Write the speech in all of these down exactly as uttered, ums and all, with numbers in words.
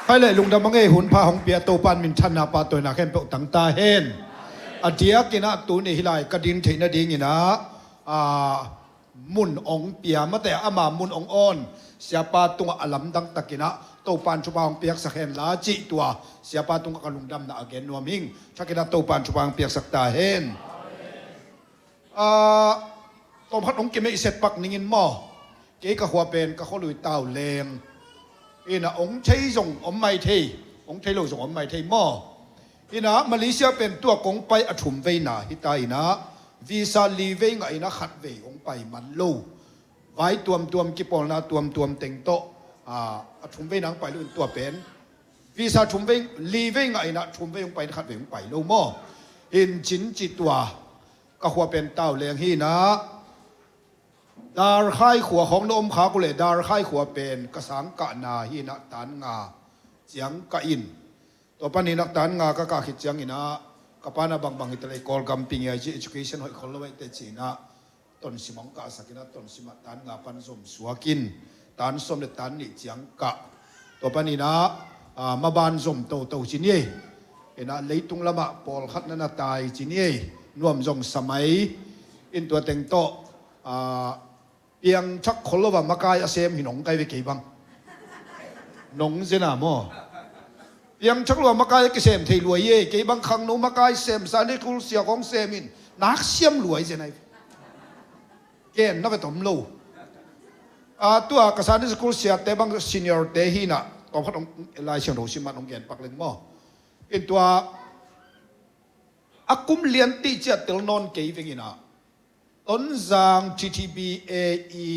Khai le lungdam a ngei hun pha hong pia Topan minthanna pahtawina khempeuh tang ta hen. A diakin ah tuni hih lai ka din theih nadingin ah, aa, mun hong pia mate, ama mun hong awn siapa tungah a lamdang takin ah Topan thupha hong piaksak hen la cih tua siapa tungah ka lungdamna a gen nuam ing. Thakin ah Topan thupha hong piaksak ta hen. Aa, tawmkhat hong kimeihset pak ningin maw? Kei ka khua pen ka khualui Tauleng. Ina hong thei zong om mai thei, hong thei lo zong om mai thei maw? Ina Malaysia pen tua kong pai a thum veina hita ina visa li vei ngah ina khat vei hong pai man lo. Vai tuamtuam kipawlna tuamtuam teng tawh, aa, a thum veina hong pai lo in tua pen visa thum vei, li vei ngah ina thum vei hong pai ina khat vei hong pai lo maw? Hin cin ci tua ka khua pen Tauleng hi ina Darkhai khua khawng na om khak uh leh Darkhai khua pen ka sangkahna hi ina tan nga ciang kah in. Tua panin ah tan nga ka kah khit ciang ina ka pa na bangbang hi ta lei Kawlgam ping i ai ci education hoih khol lo ai te ci ina Tonsim hong kahsak ina Tonsim ah tan nga pan zom suak in tan sawm le tan nih ciang kah. Tua panin ah, aa, maban zom toto ci ni ei. Ina leitung lamah pawlkhat na na tai ci ni ei. Nuam zong sa mai in tua teng tawh, aa, piangthak khol lo a makai a sem hi nong kai ve kei bang. Nong zena maw? Piangthak lo a makai a kisem thei luai e. Kei bang khangno makai sem Sunday school sia kong sem in nak siam luai zen ai. Ken na ve tom lo. A tua ka Sunday school siate bang senior te hi ina tawmkhat hong Lai Siangtho sim man hong gen pak leng maw? In tua a kum lian tih ciah tel nawn kei veng ina Tonzang T T B A E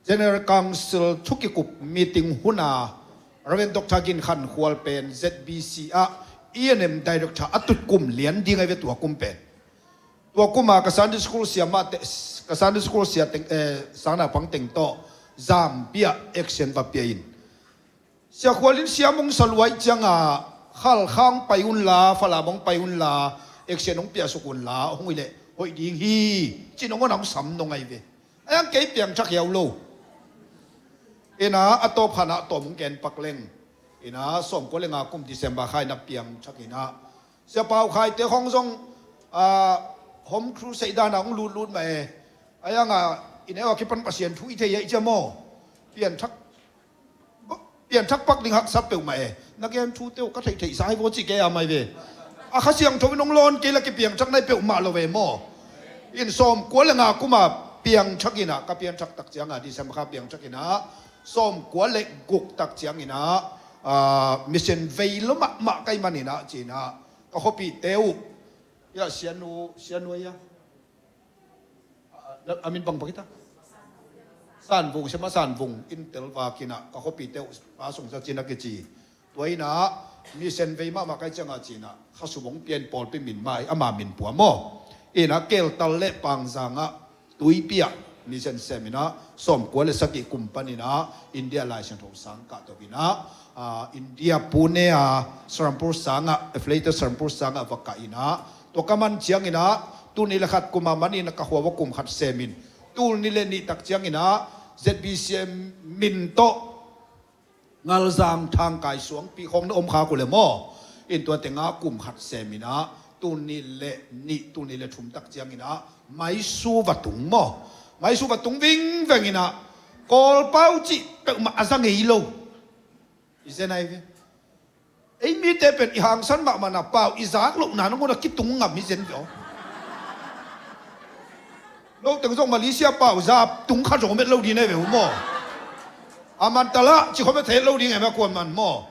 General Council thukikup meeting huna Reverend Doctor Gin Khan Khual pen Z B C ah E and M Director a tut kum lian ding ai ve tua kum pen. Tua kuma ka Sunday school sia mah te, ka Sunday school sia teng, eh, sangna pang teng tawh Zambia action va pia in. Sia Khual in sia mong sa luai cianga Khalkhang pai unla, Falam hong pai unla, action hong piahsuk unla, hong ui leh hoih ding hi. Cin hong on a hong sam nong ai ve. Ayang kei piangthak hiau lo. Ina a tawp khanah tawm hong ken pak leng. Ina sawmkua le nga kum December khai na piangthak ina Sia Pau Khai te khong zong, ah, home crusade dana hong lutlut mah e. Ayanga i neu a kipan Pasian thu i thei a i cia maw? Pianthak, pianthak pak ding haksa peuhmah e. Na gen thu teuh ka theihtheih sa hai vaw ci kei a mai ve. A Kha Siangtho in hong lawn kei la kipiangthak nai peuhmah lo ve maw? In sawmkua le nga kuma piangthak ina ka pianthak tak cianga December kha piangthak ina sawmkua le guk tak ciang ina, ah, mission vei lo mahmah kai man ina ci ina ka khuapihte uh. Ia, sianu, sianu ia. A, a min bang bang ita? Sanvung, siama Sanvung in telvak ina ka khuapihte uh pa sungsa cina kici. Tua ina mission vei mahmah kai cianga cina khasubong pian pawlpi min mai ama min pua maw? Ina keltal le pangzanga tuipi ah mission sem ina sawmkua le sagih kum pan ina India Lai Siangtho sang kah to ina, ah, India Pune a Serampore sanga, affiliated Serampore sanga va kah ina tua ka man ciang ina tuni le khat kuma man ina ka khua va kum khat sem in tuni le nih tak ciang ina Z B C M min tawh Ngalzang Thangkai Suangpi khong na om khak uh le maw? In tua tenga kum khat sem ina tuni le nih tuni le thum tak ciang ina Maisu va tung maw? Maisu va tung vingveng ina Kawlpau cih peuhmah a za ngei lo. I zen ai ve. Ei mite pen i hangsan mahmahna pau i zak lohna nangawn a kitung ngam hi zen ve aw. Lo teng zong Malaysia pau za tung khat zong om het lo ding e ve uh maw? A man tala ci khawm e thei het lo ding e mah kuan man maw?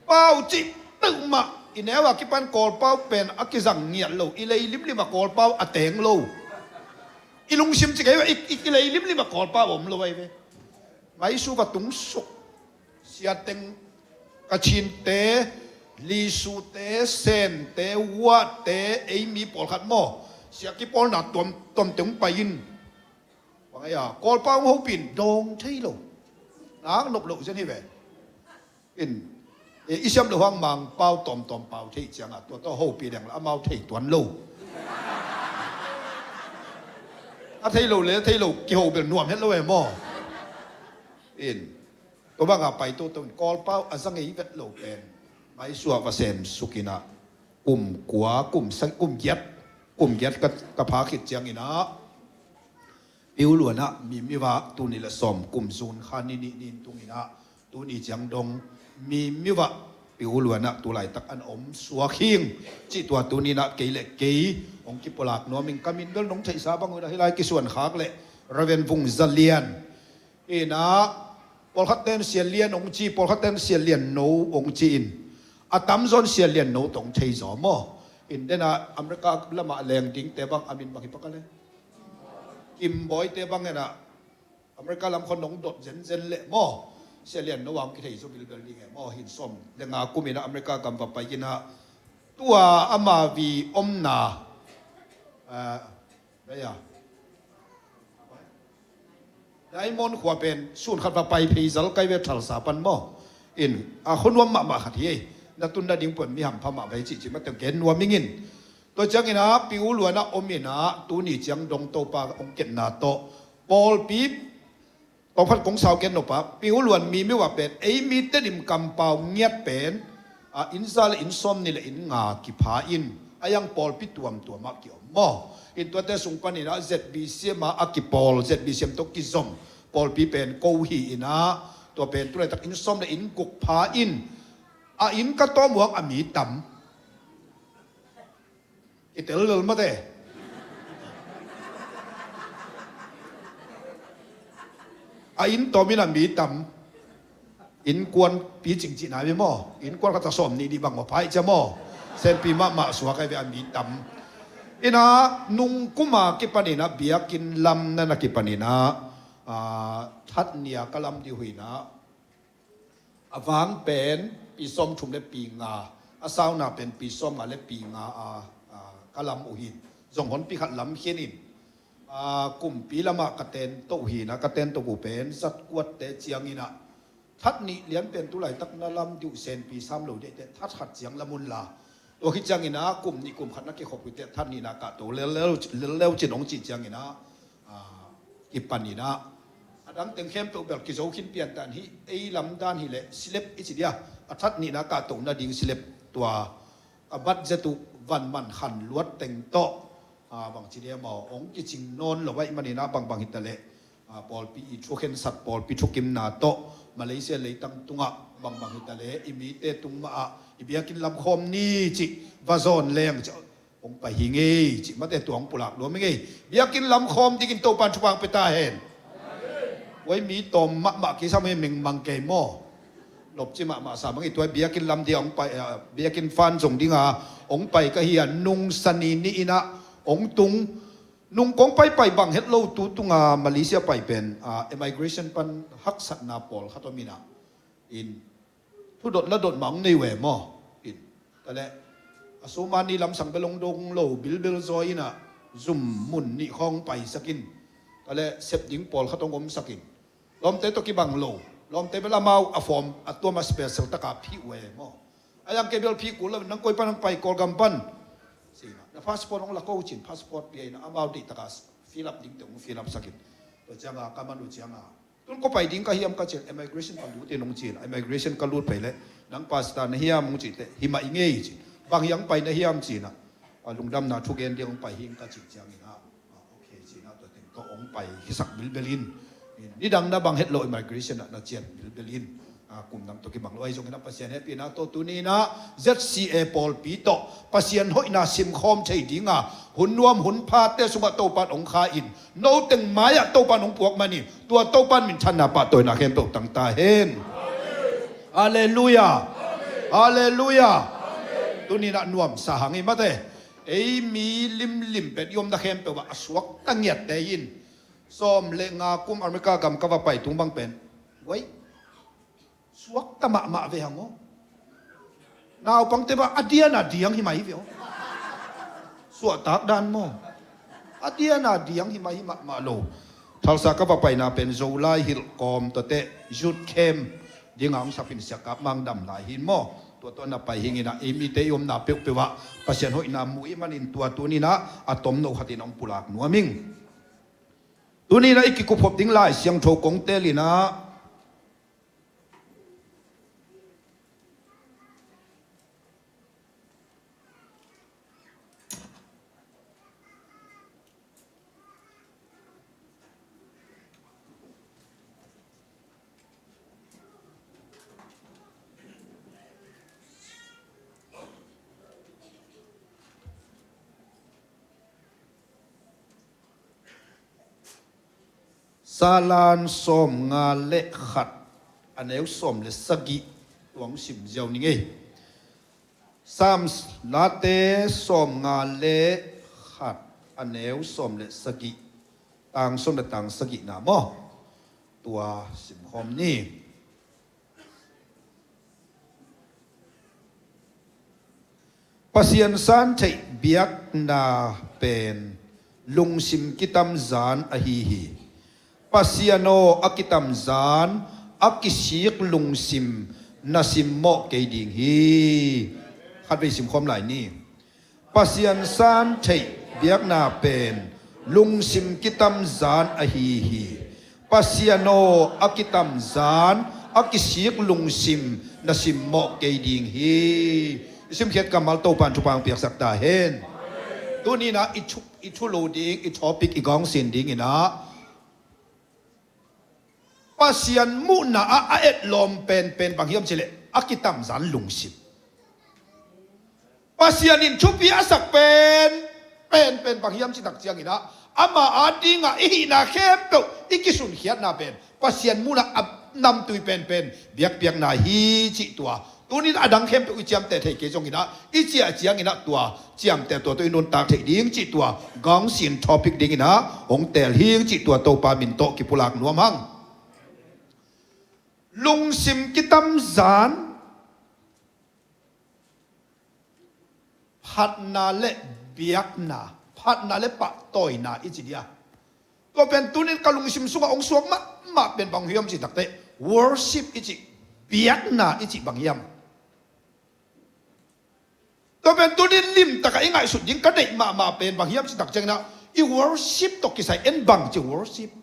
Pau cih peuhmah i neu a kipan Kawlpau pen a kizang ngiat lo i lei limlim a Kawlpau a teng lo. I lungsim ci kei ve i, i, i lei limlim a Kawlpau om lo ai ve. Maisu va tung suk. Siateng Kachinte, Lisute, Sente, Uate, ei mi pawlkhat maw? Sia kipawlna tuam, tuamte hong pai in. Bang ei a, Kawlpau hong hopih in dawng thei lo. Nak nop loh zen hi ve. In, e, i siam loh hang Mangpau tawmtawm pau thei cianga tua tawh hopih deng la amau thei tuan lo. A thei lo le thei lo kiho bel nuam het lo e maw? In. Tua banga pai toto in Kawlpau a za ngei vet lo pen maisuah va sem suk inah kum kua, kum sang, kum giat, kum giat ka, ka pha khit ciang inah Pi U Luan ah Mimiuh ah tuni le sawm kum zun kha ni nih ni in tung inah tuni ciang dong Mimiuh ah Pi U Luan ah tu laitak an om suak hing cih tua tuni inah kei le kei hong kipulak nuam ing. Ka min bel nong theihsa bang uh inah hih lai kisuan khak le Reverend Vung Za Lian inah, pawlkhat ten Sia Lian hong ci, pawlkhat ten Sia Lian No hong ci in, a tamzaw in Sia Lian No tawh hong thei zaw maw? In denah America lamah leng dingte bang a min bang hi pak a le? Kim Bawi te bang inah America lam khawng nong dot zenzen leh maw? Sia Lian No a hong kithei zaw bilbel ding e maw? Hin sawm le nga kum inah America gam va pai inah tua ama vi omna, ah, Diamond khua pen sun khat va pai phei zal kai ve, Tulsa pan maw? In a khuanuam mahmah khat hi ei. Na tun nading puan mi hampha mah vai cihcih mah teng gen nuam ing in. Tua ciang inah Pi U Luan ah om inah tuni ciang dong Topa hong kepna tawh pawlpi tawmkhat kong sau ken nop ah Pi U Luan Mimiuh ah pen ei mite dim kampau ngiat pen a, inn za le inn sawm nih le inn nga kipha in a, iang pawlpi tuamtuam ah kiom maw? In tuate sung pan inah Z B C M ah a kipawl, Z B C M tawh kizom pawlpi pen ko hi inah tua pen tu laitak inn sawm le inn guk pha in a, inn ka tawm uang a mi tam. Kitel lel mate. A inn tawm in a mi tam. Innkuan picing cihna mi maw? Innkuan khat a sawm nih dih bang maw? Phaih cia maw? Senpi mahmah suak ai ve, a mi tam. Inah nungkuma kipan inah biakinn lam na na kipan inah, ah, that nih a ka lam dih uh inah a vang pen pi sawm thum le pi nga, a sauna pen pi sawm nga le pi nga a, a, ka lam uh hi. Zong honpi khat lam khian in, a, kumpi lamah ka ten to uh hi inah, ka ten to uh pen zat kuatte ciang inah that nih lian pen tu laitak na lam dih uh, senpi sam lo dih teh that khat ciang lam un la. Tua khit ciang inah kum nih kum khat na kikhop uh teh that nih na kah to lel leu, lel leu cin hong cih ciang inah, a, kipan inah a dang teng khempeuh bel kizo khin pian tan hi. Ei lam dan hi leh silep i ci dia, a that nih na kah to nading silep tua a bat zet uh van man khan luat teng tawh, a, bang ci dia maw, hong kicing nawn lo ahih man inah bangbang hi ta leh, a, pawlpi i thukhensat, pawlpi thukimna tawh Malaysia leitang tungah bangbang hi ta leh i mite tung mah ah i biakinn lam khawm ni cih va zawn leng cih hong pai hi ngei cih mate tua hong pulak nuam hi ngei. Biakinn lam khawm dingin Topan thupha hong pia ta hen. Oi, mi tawm mahmah kisam hi, mingmang kei maw? Nopci mahmah sa mah hi. Tua biakinn lam ding a hong pai, a, biakinn fan zong dinga hong pai ka hi a, nung sani ni inah hong tung. Nung kong paipai bang het lo tu tunga Malaysia pai pen, a, immigration pan haksatna pawlkhat om inah in thudot na dot mah hong nei uh e maw? In ta leh a sumani lamsang bel hong dong lo, bilbel zaw inah zum mun nih khawng paisak in, ta leh sep ding pawlkhat hong omsak in, lawmte tawh kibang lo, lawmte bel amau a form a tuam a special taka phih uh e maw? A iang kei bel phih kul lo, nang koi pan hong pai, Kawlgam pan? Ci inah na passport hong la ko cin, passport pia inah amau deih taka fill up dingte hong fill up sak in. Tua cianga ka man uh cianga, tun kua pai ding ka hiam ka cih leh, immigration ka lut in hong ci inah, immigration ka lut phei leh nang pastor na hiam hong cih teh, hi mah i ngei cin. Bang hiam pai na hiam ci inah, a, lungdamna thugen ding hong pai hing ka cih ciang inah, a, okay ci inah tua teng tawh hong pai khisak bilbel in. Nidang na bang het lo immigration ah na cian bilbel in. A, kum dang tawh kibang lo ahi zongin a Pasian hehpihna tawh tuni inah Z C A pawlpi tawh Pasian hoihna simkhawm thei dinga hun nuam hun phate sungah Topan hong kha in, no teng mai-ah Topan hong puak manin tua Topan minthanna pahtawina khempeuh tang ta hen. Halleluiah. Halleluiah. Tuni inah nuamsa hang hi mate. Ei mi limlim pen i omna khempeuh ah a suakta ngiatte in, sawm le nga kum America gam ka va pai tung bang pen, wai, suakta mahmah ve hang aw. Naupangte bang a diana diang hi mai ve aw. Suahtak dan maw? A diana diang hi mai hi mahmah lo. Tulsa ka va paina pen Zolai hilh kawm tuate youth camp dinga hong sapin siakap mang dam lai hin maw? Tua tawh na pai hing inah ei mite i omna peuhpeuh ah Pasian hoihna mu i manin tua tuni inah a tomno khatin hong pulak nuam ing. Tuni inah i kikuphop ding Lai Siangtho kong tel inah Salan sawmnga le khat, a neu sawm le sagih, tua hong sim ziau ning ei. Psalms Late sawmnga le khat, a neu sawm le sagih, tang sawm le tang sagihna maw? Tua simkhawm ni. Pasian san theih biakna pen lungsim kitamzan ahi hi. Pasian aw, a kitamzan a kisik lungsim na simmawh kei ding hi. Khatvei simkhawm lai ni. Pasian san theih biakna pen lungsim kitamzan ahi hi. Pasian aw, a kitamzan a kisik lungsim na simmawh kei ding hi. I simkhiat kammal Topan thupha hong piaksak ta hen. Tuni-in ah i thu, i thulu ding, i topic, i gawngsin dingin ah Pasian muhna ah a etlawm penpen bang hiam cih leh a kitamzan lungsim. Pasian in thupi a sak pen, penpen bang hiam cih tak ciangin ah, ama adingah i hihna khempeuh i kisunkhiatna pen Pasian muhna a namtui penpen biakpiakna hi cih tua. Tuni-in a dang khempeuh i ciamteh theih kei zongin ah, i ciah ciangin ah tua ciamteh tua tawh i nuntak theih ding cih tua gawngsin topic dingin ah hong teel hing cih tua Topa min tawh kipulak nuam hang. Lungsim kitamzan, phatna le biakna, phatna le pahtawina i ci dia. Tua pen tuni-in ka lungsim sungah hong suak mahmah pen bang hiam cih tak teh, worship i cih, biakna i cih bang hiam. Tua pen tuni-in limtakin i ngaihsut ding ka deih mahmah pen bang hiam cih tak ciangin ah, i worship tawh kisai en bang ci worship.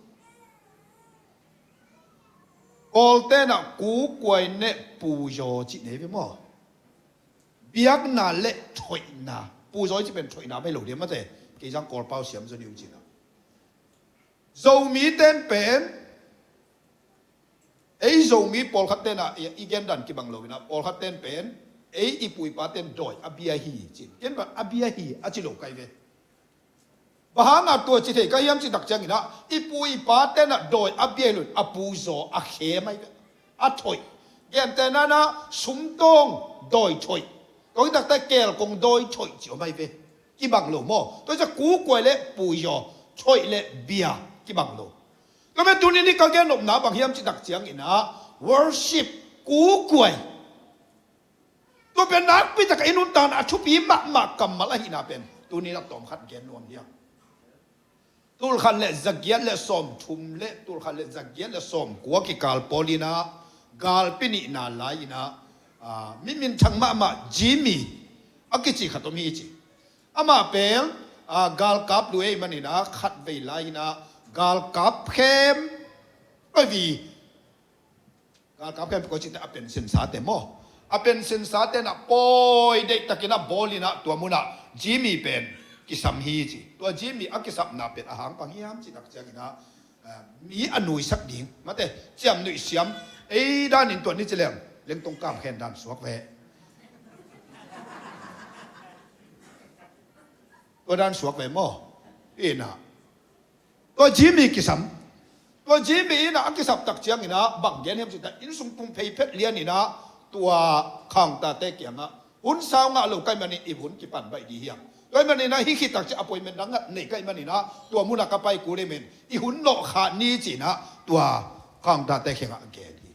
Kawlte'n ah kukuai ne puzaw cih nei ve maw? Biakna le thoihna. Puzaw i cih pen thoihna mai lo dia mate. Kei zong Kawlpau siam zaw ni uh cih na. Zomite'n pen, ei Zomi pawlkhatte'n ah i, i gendan kibang lo-in ah, pawlkhatte'n pen, ei i pu i pate'n dawi a bia hi ci-in, ken bang a bia hi a ci lo kai ve. Bang hangah tua ci thei ka hiam cih tak ciangin ah, i pu i pate'n ah dawi a bia hi lo-in, a puzaw a khem ahi ve. A thoih. Gentehna-in ah sumtawng dawi thoih. Tua hi tak teh kelkong dawi thoih ci om ahi ve. Kibang lo maw? Tua ciang kukuai le puzaw, thoih le bia kibang lo. Tua pen tuni-in ka gen nopna bang hiam cih tak ciangin ah, worship, kukuai. Tua pen nakpi takin i nuntakna a thupi mahmah kammal ahihna pen tuni-in ah tawm khat gen nuam hi hang. Tulkhat le zagiat le sawmthum le tulkhat le zagiat le sawmkua kikal pawl-in ah, galpi nihna lai-in ah, ah, mi minthang mahmah Jimmy a kici khat om hi ci. Amah pen, ah, galkap lua ahih manin ah, khatvei lai-in ah galkap khem, koi vi, galkap khem koi cih teh a pension sate maw? A pension sate'n ah pawi deihtakin a bawl-in ah tua munah Jimmy pen kisam hi ci. Tua Jimmy a kisapna pen a hang bang hiam cih tak ciangin ah, ah, mi a nuisak ding, mate, ciamnuih siam, ei danin tua ni ci leng, lengtong kam khen dan suak ve. Tua dan suak ve maw? Ina. Tua Jimmy kisam. Tua Jimmy in ah a kisap tak ciangin ah bang gen hiam cih tak, innsung pumphei phet lianin ah tua khantate kiangah, hun sau ngah lo ka hih manin i hun kipan baih ding hi hang. Tua hih manin ah hih khit tak ciang appointment dang ngat nei ka hih manin ah tua munah ka pai kul ing, i hun nawhkhak ni ci-in ah tua khantate kiangah gen hi.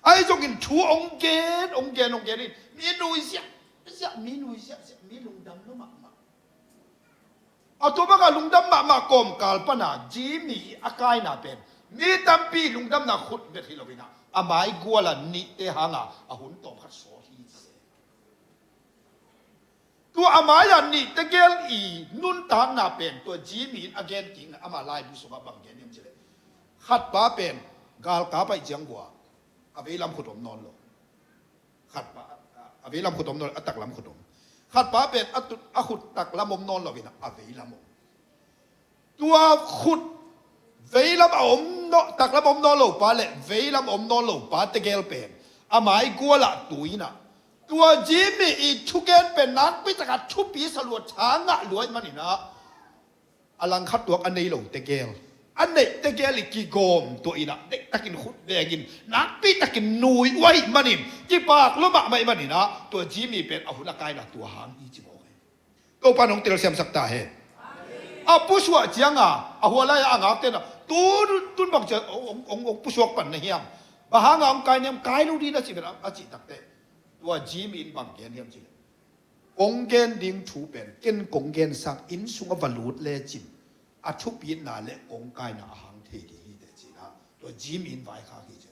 Ahi zongin thu hong gen, hong gen, hong gen in mi nui ziahziah, mi nui ziahziah, mi lungdam lo mahmah. A tua bangah lungdam mahmah kawmkal panah Jimmy a kaina pen mi tampi lungdamna khut bek hi lo-in ah, a maigual a nihte hangah a hun tawmkhat sawl hi ci. Tua a mai-a nihte gel i nuntakna pen tua Jimmy in a gen kikna, ama laibu sungah bang gen hiam cih leh, khatpa pen galkap ahih ciang gua, a veilam khut om nawn lo. Khatpa, a veilam khut om nawn lo, a taklam khut om. Khatpa pen a tut, a khut taklam om nawn lo-in ah a veilam om. Tua khut veilam a om nawn, taklam om nawn lo pa le veilam om nawn lo pa tegel pen a maigual ah tu-in ah, tua Jimmy i thugen pen nakpi takin thupi sa lua, tha ngah lua ahih manin ah, a langkhat tuak a nei lo tegel, a neih tegel i kigawm tua in ah, deihtakin khut vengin, nakpitakin nui uh ahih manin, kipak lua mahmah ahih manin ah, tua Jimmy pen a hun a kaina tua hang hi ci mawk hi. Topa nong telsiamsak ta hen. A pusuak cianga a hua lai-a a ngakte na, tun, tun bang ciang hong, hong, hong pusuak pan na hiam? Bang hanga hong kai na hiam? Kai lo ding na ci pen a, a cih takteh, tua Jimmy in bang gen hiam cih leh, kong gen ding thu pen ken kong gen sang inn sungah va lut lecin a thupitna le kong kaina a hang thei ding hi teh ci-in ah tua Jimmy in vaikhak hi ci.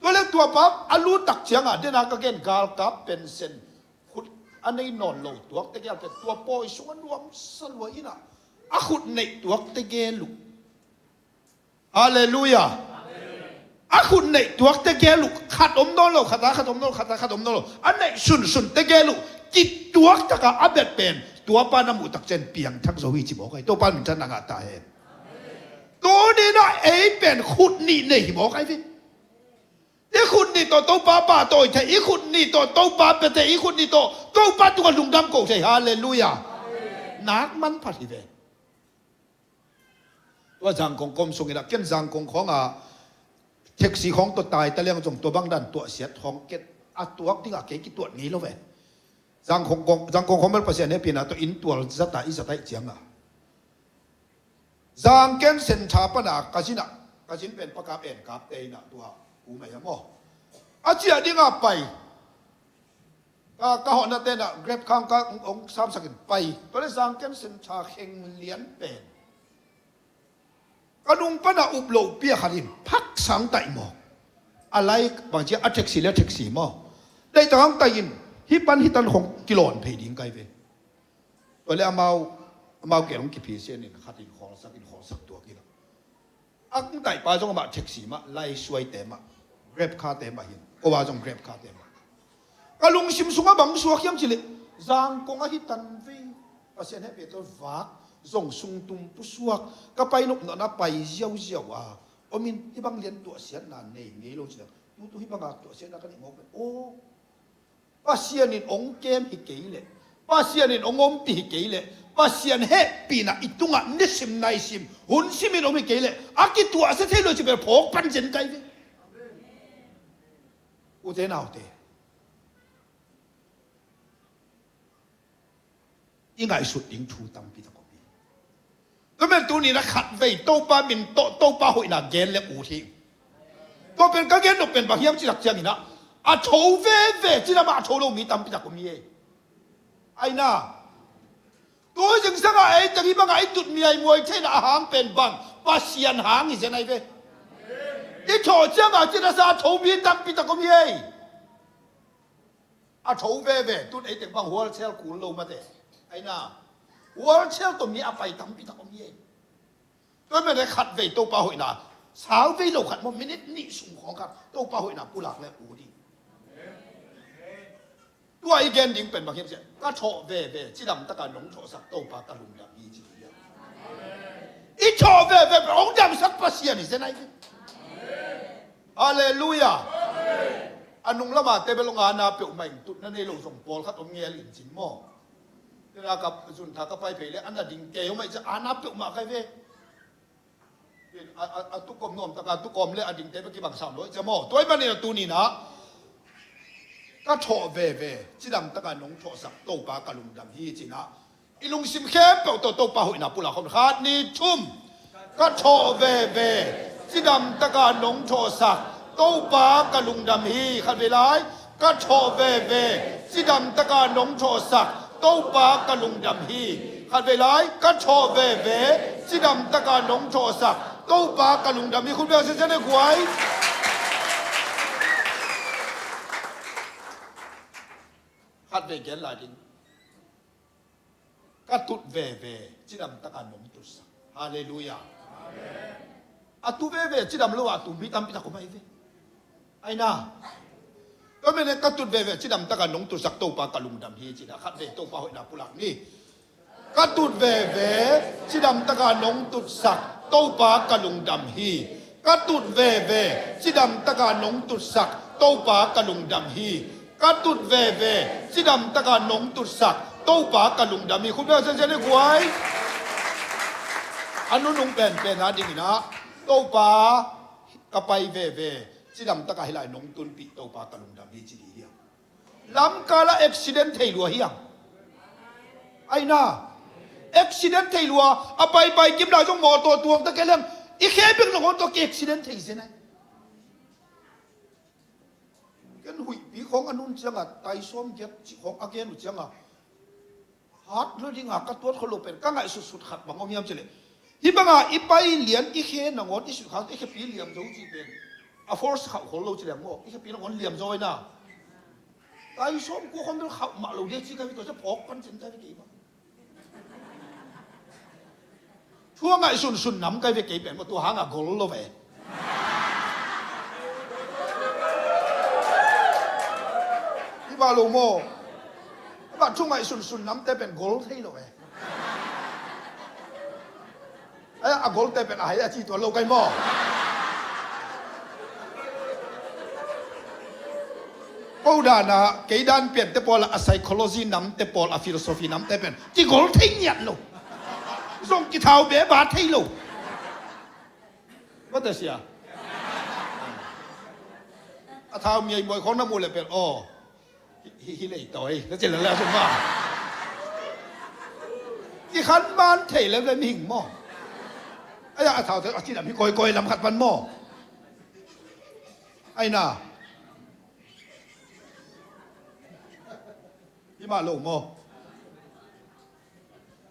Tua le tua pa a lut tak ciangah, den a ka gen galkap pension khut a nei nawn lo tuak tegel pen tua pawi sungah nuamsa lua in ah, a khut neih tuak tegel uh. Halleluiah. A khut neih tuak tegel uh, khat om nawn lo, khat a khat om nawn lo, khat a khat om nawn lo, a neih sunsun tegel uh kituak taka a bet pen, tuapa na muh tak ciang piangthak zo hi ci mawk hi. Topa minthanna ngah ta hen. Tuni-in ah ei pen khut nih nei hi mawk hi ve. I khut nih tawh Topa pahtawi thei, i khut nih tawh Topa pia thei, i khut nih tawh Topa tungah lungdam ko thei. Halleluiah. Nak manphat hi ve. Tua Zangkong kom sungin ah, ken Zangkong khawngah theksi khawng tawh tai ta liang zong tua bang dan tuahsiat khawng ken a tuak dingah kei kituat ngei lo ve. Zangkong khawng, Zangkong khawng bel Pasian hehpihna tawh inn tual zata i zat ahih ciangah, Zangken Centre pana ka zin ah, ka zin pen Pa Kap En Kapte in ah, tua Pu Mai a maw, a ciah dingah pai. Ka, ka hawhna tenah Grab khang ka hong, hong samsakin pai. Tua le Zangken Centre kheng lian pen ka nung pana up lopi a khat in phak sang taih mawk. A lai bang cia, a theksi le theksi maw, daih tang hang taih in, hih pan hih tan khong kilawn phei ding kai ve. Tua le amau, amau gel hong kiphi sian in khat in khawlsak in khawlsak tuak in a, a kung taihpa zong amah theksi mah, lai suaite mah, Grab khate mah hin, ko a zong Grab khate mah. Ka lungsim sungah bang suak hiam cih leh, Zangkong ahi tan vei, Pasian hehpih tawh vak zong sungtum pusuak, ka pai nopnopna pai ziauziau a om in, hih bang lian tuahsiatna nei ngei lo cih leh, tutu hih banga tuahsiatna ka neih mawk pen aw. Pasian in hong kem hi kei leh, Pasian in hong ompih hi kei leh, Pasian hehpihna i tungah nisim naisim hun simin om hi kei leh, a kituahsia thei lo cih pen phawk pan zen kai ve. Ute naute, i ngaihsut ding thu tampi tak om hi. Tua pen tuni-in a khatvei Topa min tawh Topa hoihna gen le ut hi. Tua pen ka gen nop pen bang hiam cih tak ciangin ah, a tho veve cidam a tho lo mi tampi tak om hi. Aina, tu zingsangah ei teng hih bangah i tut miaimuai theihna a hang pen bang, Pasian hang hi zen ahi ve. I thawh ciangah cidam sa a tho mi tampi tak om hi. A tho veve, tun ei teng bang wheelchair kul lo mate. Aina, wheelchair tawh mi a pai tampi tak om hi. Tua mene khatvei Topa hoihna, sauvei lo khat maw, minute nih sung khawng khat Topa hoihna pulak le ut ding. Tua i gen ding pen bang hiam cih leh, ka thawh veve cidam taka nong thawhsak Topa ka lungdam hi ci hi. I thawh veve pen hong damsak Pasian hi zen ahi ve. Halleluiah. A nung lama table hong ana peuhmah in tutna nei lo zong pawlkhat om ngel in cin maw. Tena ka zun tha ka pai phei le ana ding kei hong mah i ciah ana peuhmah kai ve. A, a, a tukawm nuam taka tukawm le a dingte bek kibang sam lo i ciah maw. Tua ahih manin a tuni-in ah, ka thawh veve cidam taka nong thawhsak Topa ka lungdam hi ci-in ah, i lungsim khempeuh tawh Topa hoihna pulak khawm. Khat, nih, thum. Ka thawh veve cidam taka nong thawhsak Topa ka lungdam hi. Khatvei lai. Ka thawh veve cidam taka nong thawhsak Topa ka lungdam hi. Khatvei lai. Ka thawh veve cidam taka nong thawhsak Topa ka lungdam hi. Khut beng sese ne guai. Khatvei gen lai ding. Ka tut veve cidam taka nong tutsak. Halleluiah. A tu veve cidam lo a tu mi tampi tak om ahi ve. Aina, tua mene ka tut veve cidam taka nong tutsak Topa ka lungdam hi ci-in ah, khatvei Topa hoihna pulak ni. Ka tut veve cidam taka nong tutsak Topa ka lungdam hi. Ka tut veve cidam taka nong tutsak Topa ka lungdam hi. Ka tut veve cidam taka nong tutsak Topa ka lungdam hi. Khut beng sese ne guai. A nunung penpen a dingin ah, Topa, ka pai veve, cidam taka hih lai nong tunpih Topa ka lungdam hi ci ding hiam? Lamkala accident thei lua hiam? Aina, accident thei lua, a paipai kim lai zong mawtaw tuang ta kei leng, i khe bek nangawn tawh ki accident thei zen ai. Ken huihpi khawng a nun cianga, tai sawm giat cih khawng a gen uh cianga, hat lo dinga ka tuat khol lo pen ka ngaihsutsut khat bang om hiam cileh, hih banga i pai lian i khe nangawn i suihkhak i khepi liam zo cih pen a force khauh khol lo cileh maw, i khepi nangawn liam zo aina. Tai sawm kua khawng bel khauh mah lo dia ci ka hi tua cia phawk pan cin ka hi kei bang. Thu a ngaihsunsun nam kai ve kei pen maw, tua hanga gol lo ve. I ba lo maw? I ba thu ngaihsunsun namte pen gol thei lo ve. Ai, a golte pen a hai a ci tuan lo kai maw? Ko dana, kei dan piante pawl a, a psychology namte pawl a, philosophy namte pen kigol thei ngiat lo. Zong kithau beba thei lo. Mate sia. A thau miai muai khawng na mu le pel aw. Hi, hi, hi lei tawi na cin le le sum ma. Kikhan man thei le le mihing maw? Ai a thau thei a ci lam hi koi koi lam khat pan maw? Aina. Hi mah lo maw?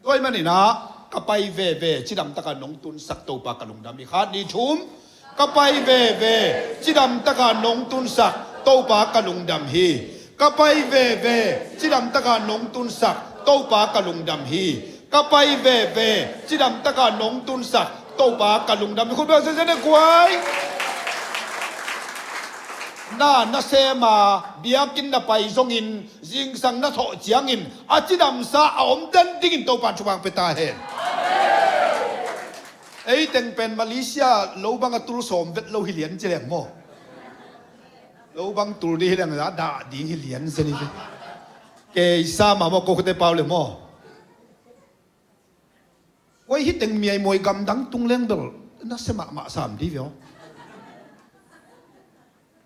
Tua ahih manin ah, ka pai veve, cidam taka nong tunsak Topa ka lungdam hi. Khat, nih, thum. Ka pai veve, cidam taka nong tunsak Topa ka lungdam hi. Ka pai veve, cidam taka nong tunsak Topa ka lungdam hi. Ka pai veve, cidam taka nong tunsak Topa ka lungdam hi. Khut beng sese ne kuai. Na, na sema, biakinn na pai zongin, zingsang na thawh ciangin a cidamsa a om den dingin Topan thupha pia ta hen. Ei teng pen Malaysia lo bang a tul sawm vet lo hi lian ci leng maw? Lo bang tul ding hi leng a dah ding hi lian zen hi ve. Kei sa mah maw, ko khute pau le maw? Koi hi teng miai muai gamdang tung leng bel na se mahmah sam di ve aw.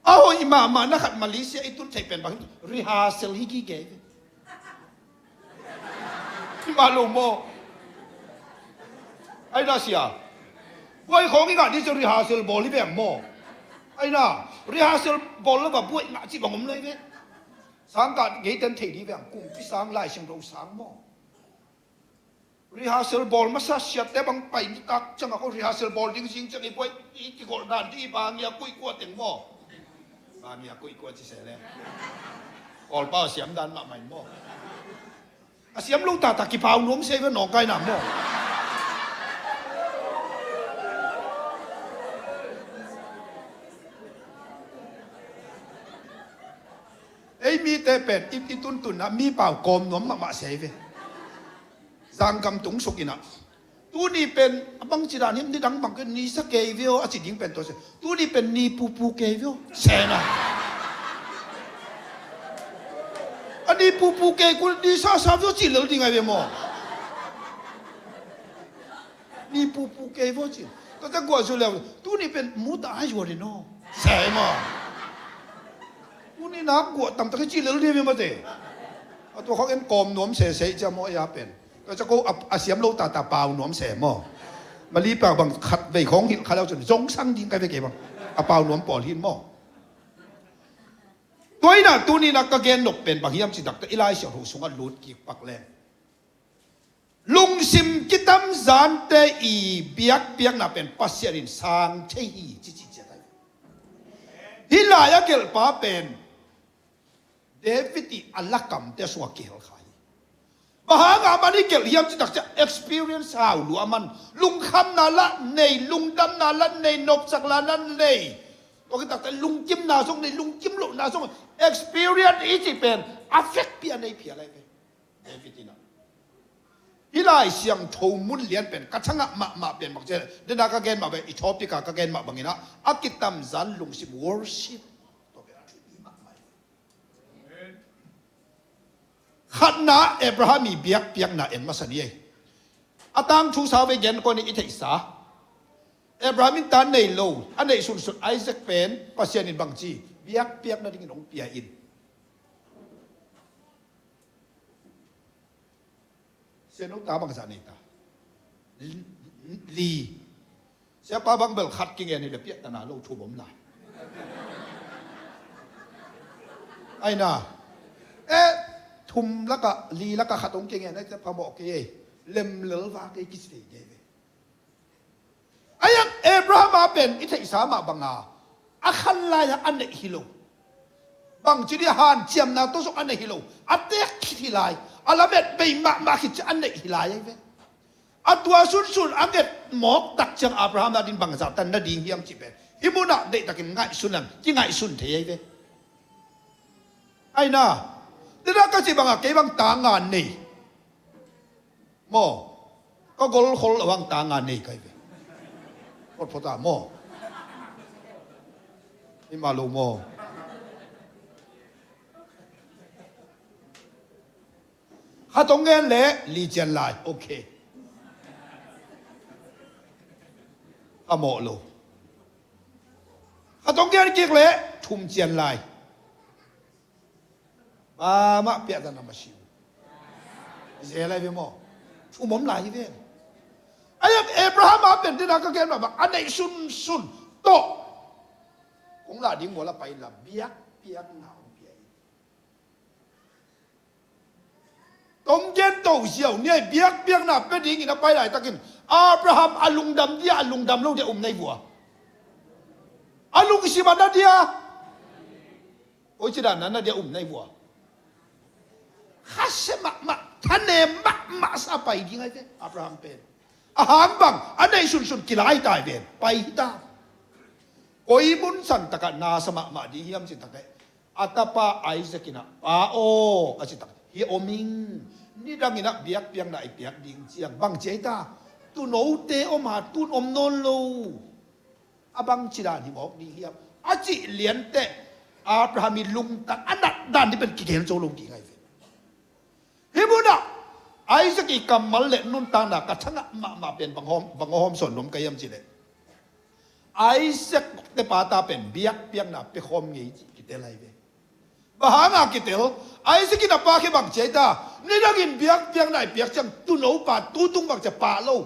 A hoih mahmah na khat Malaysia i tun theih pen bang hi, rehearsal hi gige hi ve. Hi mah lo maw? Ai na sia. Buai khawng i ngah ding cia rehearsal bawl hi veng maw? Ai na, rehearsal bawl lo va buai ngah cih bang om lo hi ve. Sangkah gei ten thei ding veng, kumpi sang, Lai Siangtho sang maw? Rehearsal bawl masa siatte bang pai nitak ciangah ko rehearsal bawl ding zing ciang i buai i kigolh dan ding i bangia kuih kua teng maw? Bangia kuih kua ci se le. Kawlpau a siam dan mahmah in maw? A siam lo tata kipau nuam se ve nawngkaina maw? Ei mite pen i, i tuntunna mi pau kawm nuam mahmah se ve. Zanggam tung suk inah. Tuni pen a bang ci dan hiam, ni dang bang kei ni sa kei veo a ci ding pen tua se. Tuni pen ni pupu kei veo. Sena. A ni pupu kei kul ni sa sa veo ci lel ding ai ve maw? Ni pupu kei veo ci. Tua ta guah zu leu. Tuni pen mu ta ai zuar in aw. Sena maw? Tuni nak guah tam ta kei ci lel ding ve maw te. A tua khawng en kawm nuam sesei cia maw a pen. Tua cia ko a, a siam lo tata pau nuam se maw? Mali pau bang khat vei khawng hilh kha leu cun zong sang ding kai ve kei bang. A pau nuam pawl hin maw? Tua inah tuni inah ka gen nop pen bang hiam ci takte i Lai Siangtho sungah lut kik pak leng. Lungsim kitamzante i biakpiakna pen Pasian in sang thei hi ci ci ciat ai. Hih lai a gelhpa pen David i a lakamte sungah kihel kha hi. Bang hanga man i gelh hiam ci takcia experience hau lua man, lungkhamna la nei, lungdamna la nei, nopsak la na nei. Tua kitakcia lungkimna zong nei, lungkim lohna zong experience i ci pen a vekpi a nei phial ai ve. David inah hih Lai Siangtho mun lian pen ka thangah mahmah pen bang cian dena ka gen mah ve, i topic a ka gen mah banginah a kitamzan lungsim worship. Tua pen a thupi mahmah hi. Khatna Abraham i biakpiakna en masa ni ei. A tangthu sa ve gen kawnin i theihsa. Abraham in ta nei lo, a neih sunsun Isaac pen Pasian in bangci biakpiak nadingin hong pia in. Sianu ta bangzah nei ta? Li. Siapa bang bel khat kingen hi le piahtana lo thum om lai. Aina. Eh, thum laka, li laka khat hong kingen ai te phamawh kei ei. Lemlel va kei kici thei kei ve. Ahi zongin Abraham a pen i theihsa mah banga a khan lai-a a neih hi lo. Bangci dia hanciamna tawh zong a neih hi lo. A teek khit hi lai. A lamet bei mahmah khit ciang a neih hi lai ahi ve. A tua sunsun a nget mawk tak ciang Abraham a din bangzah tan nading hiam cih pen hih munah deihtakin ngaihsun lam kingaihsun thei ahi ve. Aina. Dena ka cih banga kei bang ta nga nei. Maw? Ka golkhol a vang ta nga nei kai ve. Photphot a maw? Ima lo maw? Khat hong ngen le li cian lai. Ok. A mawh lo. Khat hong ngen kik le thum cian lai. Mah mah piahtana mah si uh. Zel lai ve maw? Thum om lai hi ve. Ahi zongin Abraham a pen dena ka gen mah bang a neih sunsun tawh kong lah ding mual a pai la biakpiakna hong pia hi. Tong gen to ziau ni ai biakpiakna pia dingin a pai laitakin Abraham a lungdam dia a lungdam lo dia um nai vua. A lungsim a na dia. Oi ci dan na na dia um nai vua. Khasia mahmah, thanem mahmah sa pai ding ai ve Abraham pen. A hang bang a neih sunsun kilai tai ven pai hi ta. Koi mun san takah nasa mahmah ding hiam cin takah a tapa Isaac in ah, pa aw, a ci tak hi om ing. Nidang in ah biakpiakna i piak ding ciang bang ci ai ta? Tunote om a tun om nawn lo. A bangci dan hi mawk ding hiam a cih lianteh Abraham i lungtang a nat dan dih pen kigen zo lo ding ai ve. Hih munah Isaac i kammal le nuntakna ka thangah mahmah pen bang hawm, bang hawm sawn nuam ka hiam cih leh Isaac te pa ta pen biakpiakna pia khawm ngei cih kitel ai ve. Bang hanga kitel? Isaac in a pa khi bang ci ai ta? Nidangin biakpiakna i piak ciang tuno pa tutung bang ci a pah lo.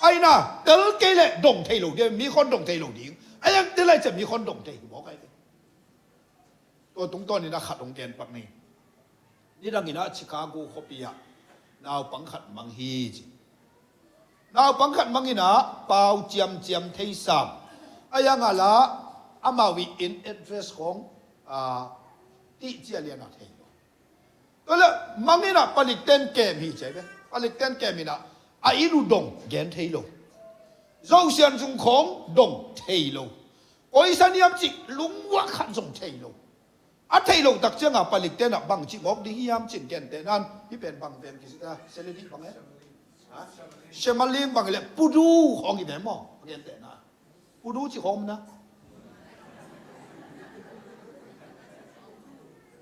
Aina, tel kei leh dong thei lo ding, mi khon dong thei lo ding. Ai ang tel ai ciah mi khon dong thei hi mawk ai ve. Tua tungtawnin a khat hong gen pak ni. Nidangin ah Chicago khuapi ah naupang khat mang hi ci. Naupang khat mangin ah pau ciamciam thei sam. Ai ang a la amau i in address khong tih cia lian a thei lo. Tua leh mangin ah palikten kem hi ci ai ve. Palikten kem in ah a inn uh dong gen thei lo. Zosian sung khawng dong thei lo. Koisa niam cih lungmuah khat zong thei lo. A thei lo tak ciangah palikten ah bangci mawk ding hiam cin gentehnan hih pen bang veng kisita seledi bang e. Semaling bang le pudu khawng hi ve maw gentehnan. Pudu cih khawng om na.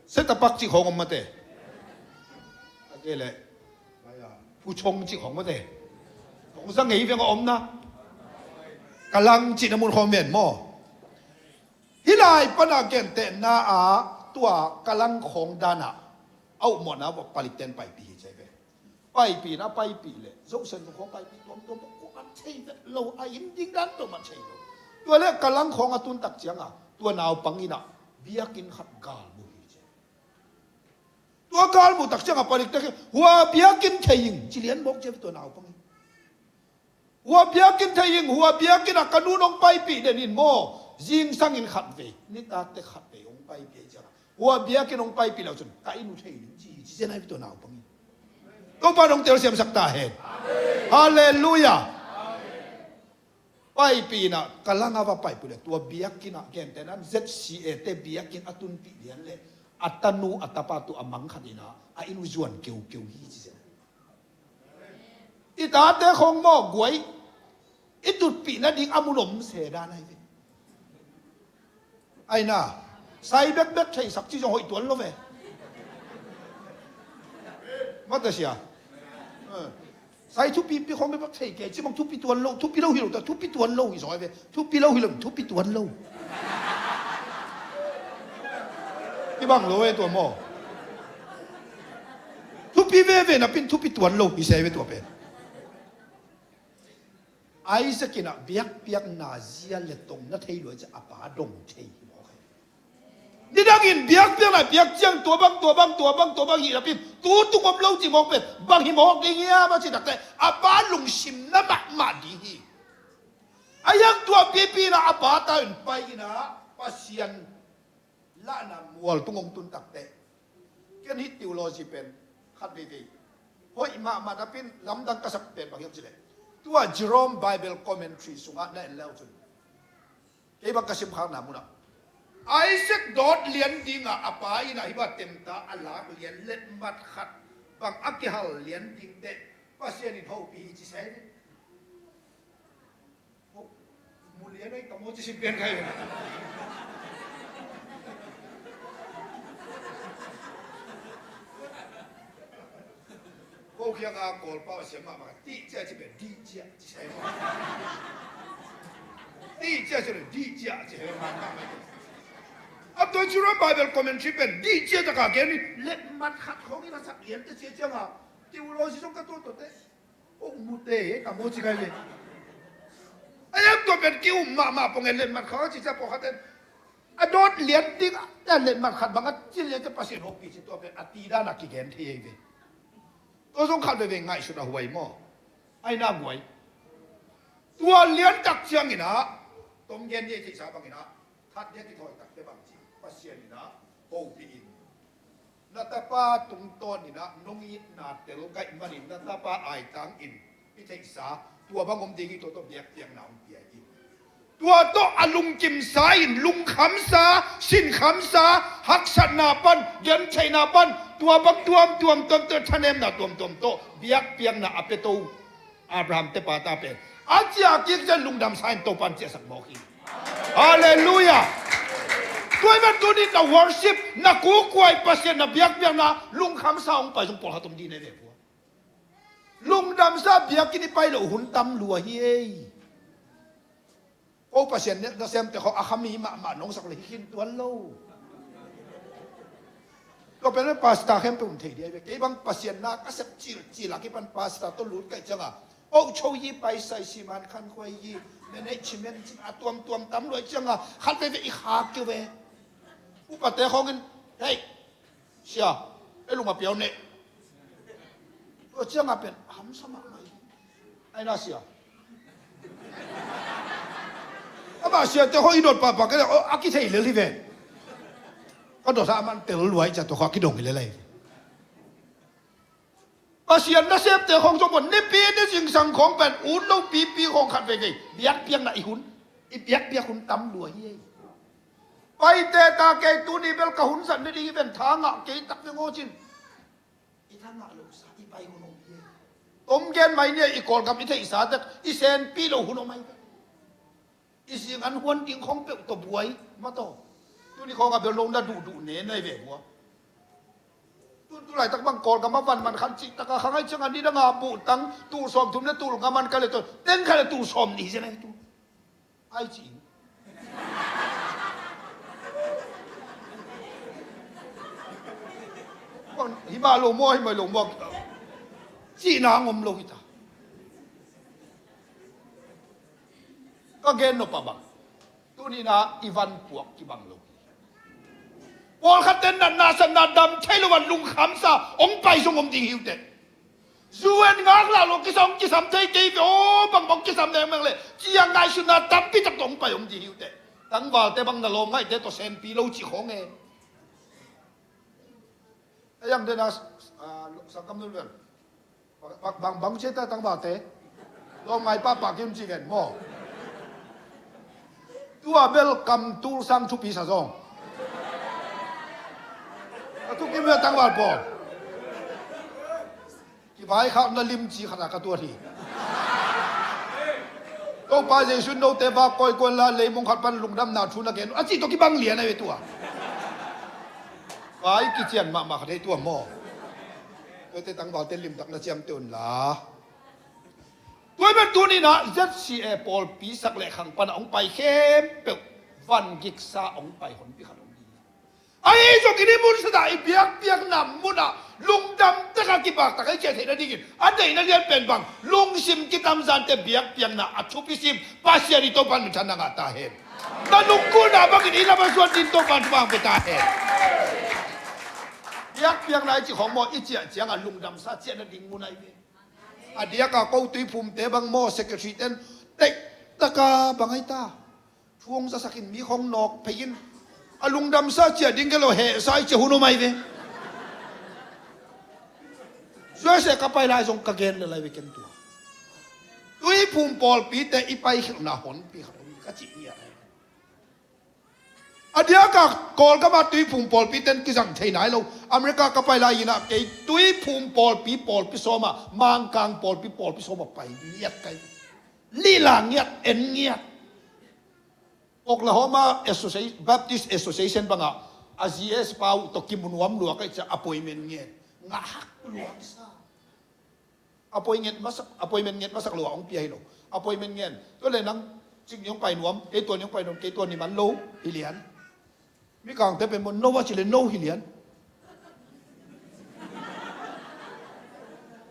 Setapak cih khawng om mate. A kei leh puchong cih khawng mate. Khawng za ngei veng a om na. Kalang cih na mun khawng ven maw? Hih lai pana gentehna ah tua kalang khawng danah a upmawhna palikten paipih hi ci ai ve. Paipih na paipih leh Zosian sung khawng paipih tuamtuam kua a thei vet lo a inn ding dan tuam a thei lo. Tua leh kalang khawng a tun tak ciangah tua naupang in ah biakinn khat galmu hi ci. Tua galmu tak ciangah palikten hua biakinn thei ing ci lian mawk ci tua naupang in. Hua biakinn thei ing, hua biakinn ah ka nun hong paipih den in maw? Zingsangin khatvei, nitate khatvei hong paipih ciangah hua biakinn hong paipih lo cun ka inn uh thei ning ci hi ci zen ai tua naupang in. Topa dong telsiamsak ta hen. Halleluiah. Paipih in ah kalang a va paipih le tua biakinn ah gentehnan Z C A te biakinn a tunpih lian le a tanu a tapa tu a mang khat in ah a inn uh zuan keukeu hi ci zen ai. I tate khong maw guai i tutpih nading a mun om se dan ai ve. Aina sai bekbek theisak ci zong hoih tuan lo ve. Matasia Sai thupi pi khong bek thei kei ci bang thupi tuan lo, thupi lo hi lo ta, thupi tuan lo hi zaw ve. Thupi lo hi lo, thupi tuan lo. Kibang lo e tua maw. Thupi veve na pin thupi tuan lo hi se ve tua pen. Isaac in a biakpiakna zia le tong na thei lo e ci a pa dong thei hi maw khe. Nidangin biakpiakna biak ciang tua bang, tua bang, tua bang, tua bang hi napi, tu tung om lo ci mawk pen bang hi mawk ding hiam a ci takte a pa lungsim na mahmah ding hi. A hiang tua pipi na a pa ta in pai ina Pasian lahna mual tung ong tun takte. Ken hi theology pen khat veivei hoih mahmah napin lamdang ka sak pen bang hiam cileh, tua Jerome Bible Commentary sungah na en leu cun kei bang ka simkhakna munah Isaac dawt lian dingah a pa inah hi ba temta a lak lian letmat khat bang a kihal lian ding teh Pasian in hopih hi ci sai ding. Mu lian ai tamo ci sim pian kai. Ko kiang a Kawl pau a siam mahmah ti cia ci pen di cia ci sai mah. Ti cia ci pen di cia ci sai mah. A tua Jerome Bible Commentary pen di cia taka gen ni letmat khat khong i rasak lian te cia cia nga. Theology song ka tua tua te. Ong mute he ka mu ci kai ve. A yam tua pen ki um mahmah pong en letmat khat ci cia pawh khat en. A dawt lian ding a letmat khat bang a cin lian cia Pasian hopih ci tua pen a ti dan a kigen thei ei ve. Tua zong khat veve ngaihsut a huai maw? Ai na huai. Tua lian tak ciangin ah tom gen ni ei theihsa bangin ah khat dia kithawi takte bang ci Pasian in ah hopih in na tapa tungtawn in ah nong itna tel gaih manin na tapa aitang in i theihsa tua bang om ding hi tua tawh biakpiakna hong pia in. Tua tawh a lungkimsa in lungkhamsa, sinkhamsa, haksatna pan, gentheihna pan, tua bang tuamtuam tuamtuam, thanemna tuamtuam tawh biakpiakna a pia to Abraham te pa ta pen a cia kik cian lungdamsa in Topan ciahsak mawk hi. Halleluiah. Tua i van tunin na worship, na kukuai Pasian na biakpiakna lungkhamsa hong pai zong pawlkhat om dih ne ve pua. Lungdamsa biakinn i pai loh hun tam lua hi ei. Ko Pasian nasemte khawng a khami mahmah nong sak le hi khin tuan lo. Tua pen pastor khempeuh un thei dia ve. Kei bang Pasian na ka sep cilcil a kipan pastor tawh lut kaih cianga o cho yi paisai siman khan khuai yi management cin a tuamtuam tam luai cianga khat veve i kha keu ve. Upate khawngin hei sia, ei lung a piau neh. Tua cianga pen hamsa mahmah hi. Ai na sia. Amah siate hawh i dot pahpah kei a kithei lel hi ve. Ka dot a man tel luai cia tua khaw a kidong hi lel ahi ve. Pasian nasemte khawng zong pon nipi ni zingsang khawng pen ut lo pipi khawng khat veve biakpiakna i hun i biakpiak hun tam lua hi ei. Paite ta kei tuni bel ka hun zat ni ding i ven tha ngah kei tak ve ngawcin. I tha ngah lo sa i pai hun om hi ei. Tom gen mai nia i Kawlgam i theihsa tek i senpi lo hun om ai tek. I sing an huan ding khawng peuh tawh buai ma tawh. Tuni khawng a bel lo na duhduh ne nai ve hua. Tun tu laitak bang Kawlgam a van man khan cih taka khangai cianga ni danga buhtang tul sawm thum le tul nga man ka le tawh teng kha le tul sawm nih zen ai tu. Ai ci in. Hi mah lo maw hi mai lo maw. Cihna ngom lo hi ta. Ka gen nop a bang. Tunina i van puak kibang lo hi. Pawlkhatte natna satna dam thei lo an lungkhamsa ong pai zong om ding hi uh teh. U N ngak lah lo kisam kisam thei kei ve aw bangbang kisam nengmeng le ciang ngaihsutna tampi tak tawh ong pai ong dih hi uh teh. Tangvalte bang na lawm ngaihte tawh senpi lo ci khawng e. A yang dena sangkam nun vel bangbang cia ta tangvalte lawm ngai pahpah kim ci ven maw? Tua bel kam tul sang thupi sa zong a thukim ve tangval pawl. Kivaikhak na limci khat a ka tuat hi. Topa Jesu note va kawikuan la leimong khat pan lungdamna thu na gen a cih tawh kibang lian a ve tua. Vai kician mahmah khat hei tua maw? Tuate tangvalte limtak na ciamteh un la. Tua ahih manin tuni-in ah Z C A pawlpi sak le khang pan a hong pai khempeuh van giksa hong pai honpi khat hong hi. Ahi zongin i mun sungah i biakpiakna munah lungdam takin kipaktak a i ciah theih nadingin a deihna lian pen bang, lungsim kitamzante biakpiakna a thupi sim Pasian i Topa in minthanna ngah ta hen. Na nungkulna bangin i lam a zuan ding Topa in thupha hong pia ta hen. Biakpiakna i cih khawng maw, i ciah ciangah lungdamsa ciah nading mun ahi ve. A diakin ko tuiphumte bang maw, secretary ten teihtaka bang ahi ta, thu hong zasak in mi khawng nawk phei in, a lungdamsa ciah ding kei lo, hehsa i ciah hun om ahi ve. U S A ka pai lai zong ka gen lel ahi ve ken tua. Tuiphum pawlpite i paikhialhna honpi khat om hi ka cih ngiat ahi. A diakin Kawlgama tuiphum pawlpite in kizang thei nai lo. America ka pai lai-in ah kei tuiphum pawlpi, pawlpi sawmah, Mangkang pawlpi, pawlpi sawmah pai ngiat ka hi. Lila ngiat, en ngiat. Oklahoma Associa-, Baptist Association bangah a G S pa uh tawh kimu nuam lua ka hih ciang appointment ngen. Ngah hak lua kisa. Appointment nget masak, appointment nget masak lo a hong pia hi lo. Appointment ngen. Tua leh nang cik ni hong pai nuam, kei tua ni hong pai nuam, kei tua ni man lo hi lian. Mikangte pen maw, no a cih leh no hi lian.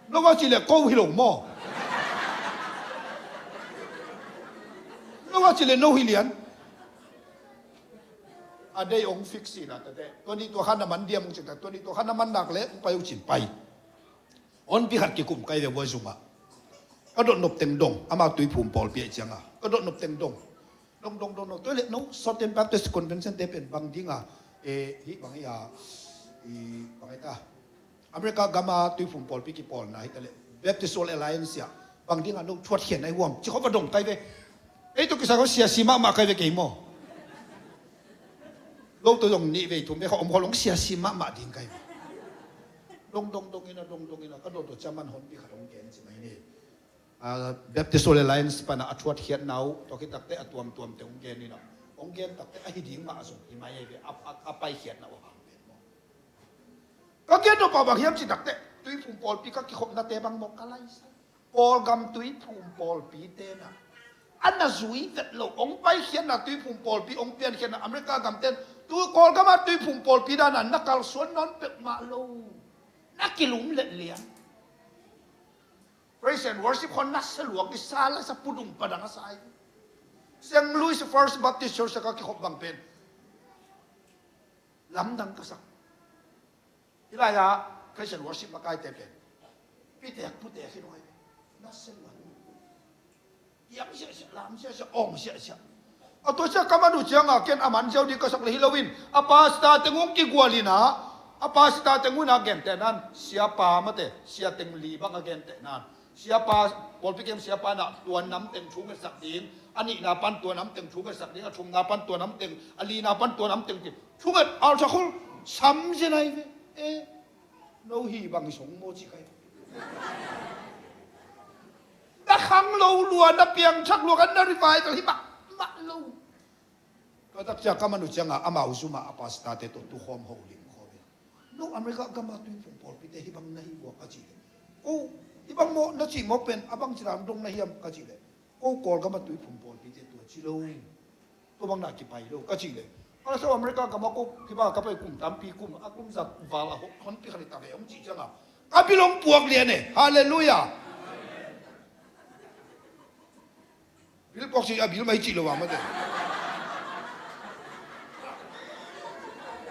No a cih leh ko hi lo maw. No a cih leh no hi lian. A dei hong fix hi na tate. Tua ni tua khan na man diam hong cih ta. Tua ni tua khan na man nak leh hong pai uh cin pai. Honpi khat kikum ka hi ve, Buaizum ah. Ka dot nop teng dong, amau tuiphum pawlpi ahih ciangin. Ka dot nop teng dong. Dong, dong, dong, dong. Tua leh no, Southern Baptist Convention te pen bang dingin, eh, hih bang hi a, i bang hi ta. America gama tuiphum pawlpi kipawlna hi ta leh, Baptist World Alliance ah bang dingin no thuatkhiatna i huam. Ci khawng va dong ka hi ve. Ei tawh kisai khawng siasi mahmah ka hi ve kei maw. Lo tawh zong nih vei thum vei kha om khawng long siasi mahmah ding ka hi. Dong, dong, dong in a, dong, dong in a, ka dot dot ciang man honpi khat hong gen ci mai ni. Ah, Baptist World Alliance pan a thuatkhiatna uh, tua khit takteh a tuamtuamte hong gen in a. Hong gen takteh a hi ding mah zong hi mai hi ve, a, a, a paikhiatna uh hang pen maw. Ka gen nop ah bang hiam cih takteh, tuiphum pawlpi ka kikhopnate bang maw ka laisai. Kawlgam tuiphum pawlpite na, a na zui vet lo, hong paikhiatna tuiphum pawlpi, hong piankhiatna America gamte in, tu Kawlgam a tuiphum pawlpi dan a na kalsuan nawn peuhmah lo. Na kilumlet lian. Praise and worship khawng na sa luang, i sa la sa pudung padang a sa hi. Saint Louis First Baptist Church ka kikhop bang pen lamdang ka sak. Hih lai-ah praise and worship makaite pen pitek putek hi lo hi. Na sem mah lo. Kiam siahsiah, lam siahsiah, awng siahsiah. A tua ciang ka man uh ciangin ken a man ziau ding ka sak leh hi loin, a pastor teng hong kigual in a, a pastor teng hong in a gentehna in, siapa mate, sia teng li bang a gentehna in, siapa, pawlpi kem siapa in a tua nam teng thungetsak ding, a nihna pan tua nam teng thungetsak ding, a thumna pan tua nam teng, a lina pan tua nam teng ci. Thunget altar call sam zen ahi ve. Eh, no hih bang hi song maw ci ka hi. Na khang lo lua, na piangthak lua, kan na revival hi mahmah lo. Tua tak ciang ka man uh ciangin amau zum ah a pastor-te tawh tukhawm ho lim khawm in, no America gam a tuiphum pawlpite hih bang na hi uh a ka cih leh, ko, hih bang maw na cih maw pen a bang ci lam dong na hiam ka cih leh, ko Kawlgam a tuiphum pawlpite tua ci lo. Tua bang na kipai lo ka cih leh, a la sa America gam a ko hih bang a ka pai kum tampi kum, a kum za val a hok honpi khat hi ta ve hong cih ciangin ka bil hong puak lian e. Halleluiah. Bil puak cih a bil mai cih lo a mate.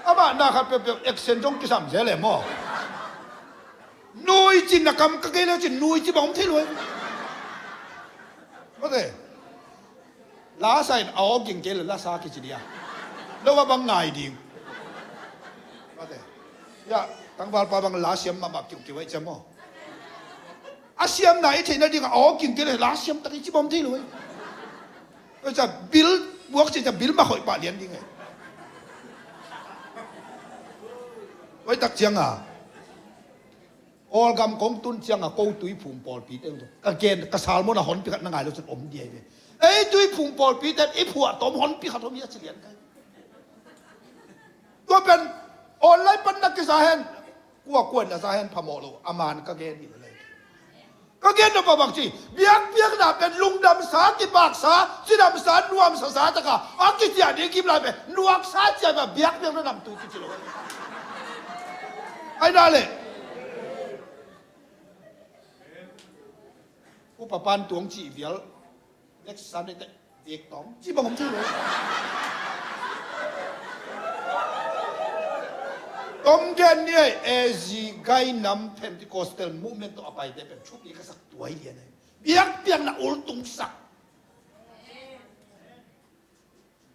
Amah na khat peuhpeuh action zong kisam zel e maw. Nui cin na kam ka kei le cin nui ci bang om thei lo e. Mate. La sa in a aw ging kei le la sa kici dia. Lo a bang ngai ding. Mate. Ya, tangvalpa bang la siam mahmah kiukiu ahi ciang maw. A siamna i theihna dingin a aw ging kei le la siam tak i ci bawm thei lo e. Tua ciang bil buak ciang bil mah hoih pah lian ding e. Tua tak ciangin Kawlgam kong tun ciangin ko tuiphum pawlpite ka gen, ka sermon a honpi khat na ngai lo cin om dia hi ve. Ei tuiphum pawlpite i phuah tawm honpi khat om hi a ci lian ka hi. Tua pen online pan na kisa hen. Kuakuan na za hen phamawh lo, a man ka gen hi lel. Ka gen nop a bang ci, biakpiakna pen lungdamsa, kipaksa, cidamsa, nuamsasa taka a kiciah ding kim lai pen nuaksa ciah pen biakpiakna namtui kici lo. Ai na le. Upa pan tuang cih vial. Next Sunday te vek tawng ci bang om ci lo. Tom gen ni ai, A Z gai nam Pentecostal movement tawh a paite pen thupi ka sak tuai lian ai. Biakpiakna ultungsak.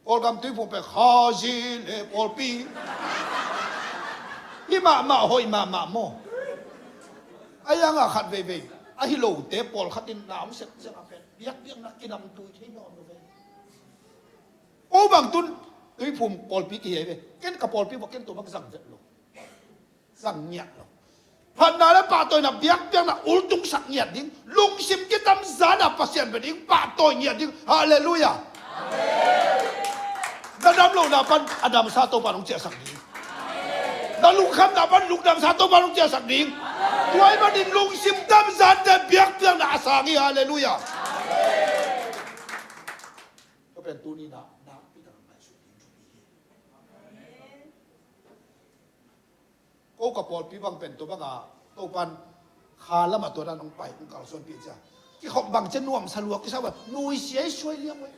Kawlgam Tuiphum pen Khazi le pawlpi. Hi mahmah, hoih mahmah maw. A yanga khat veivei a hi lote pawlkhat in na om sek ciangah pen biakpiakna kinamtui thei nawn lo ve. Ko bang tun Tuiphum pawlpi kihi ai ve. Ken ka pawlpi bawk ken tua bang zang vet lo. Zang ngiat lo. Phatna le pahtawina biakpiakna ultungsak ngiat ding. Lungsim kitamzana Pasian bia ding pahtawi ngiat ding. Halleluiah. Na dam lohna pan a damsa Topa nong ciahsak ding. Na lungkhamna pan lungdamsa Topa nong ciahsak ding. Tuai manin lungsim tamzante biakpiakna a sang hi. Halleluiah. Tua pen tuni na nakpi tak a ngaihsut ding thupi hi. Ko ka pawlpi bang pen tua banga Topan kha lamah tua dan hong pai hong kalsuanpih cia. Kikhop bang cia nuamsa lua kisa bang nuisia i suai liang wei.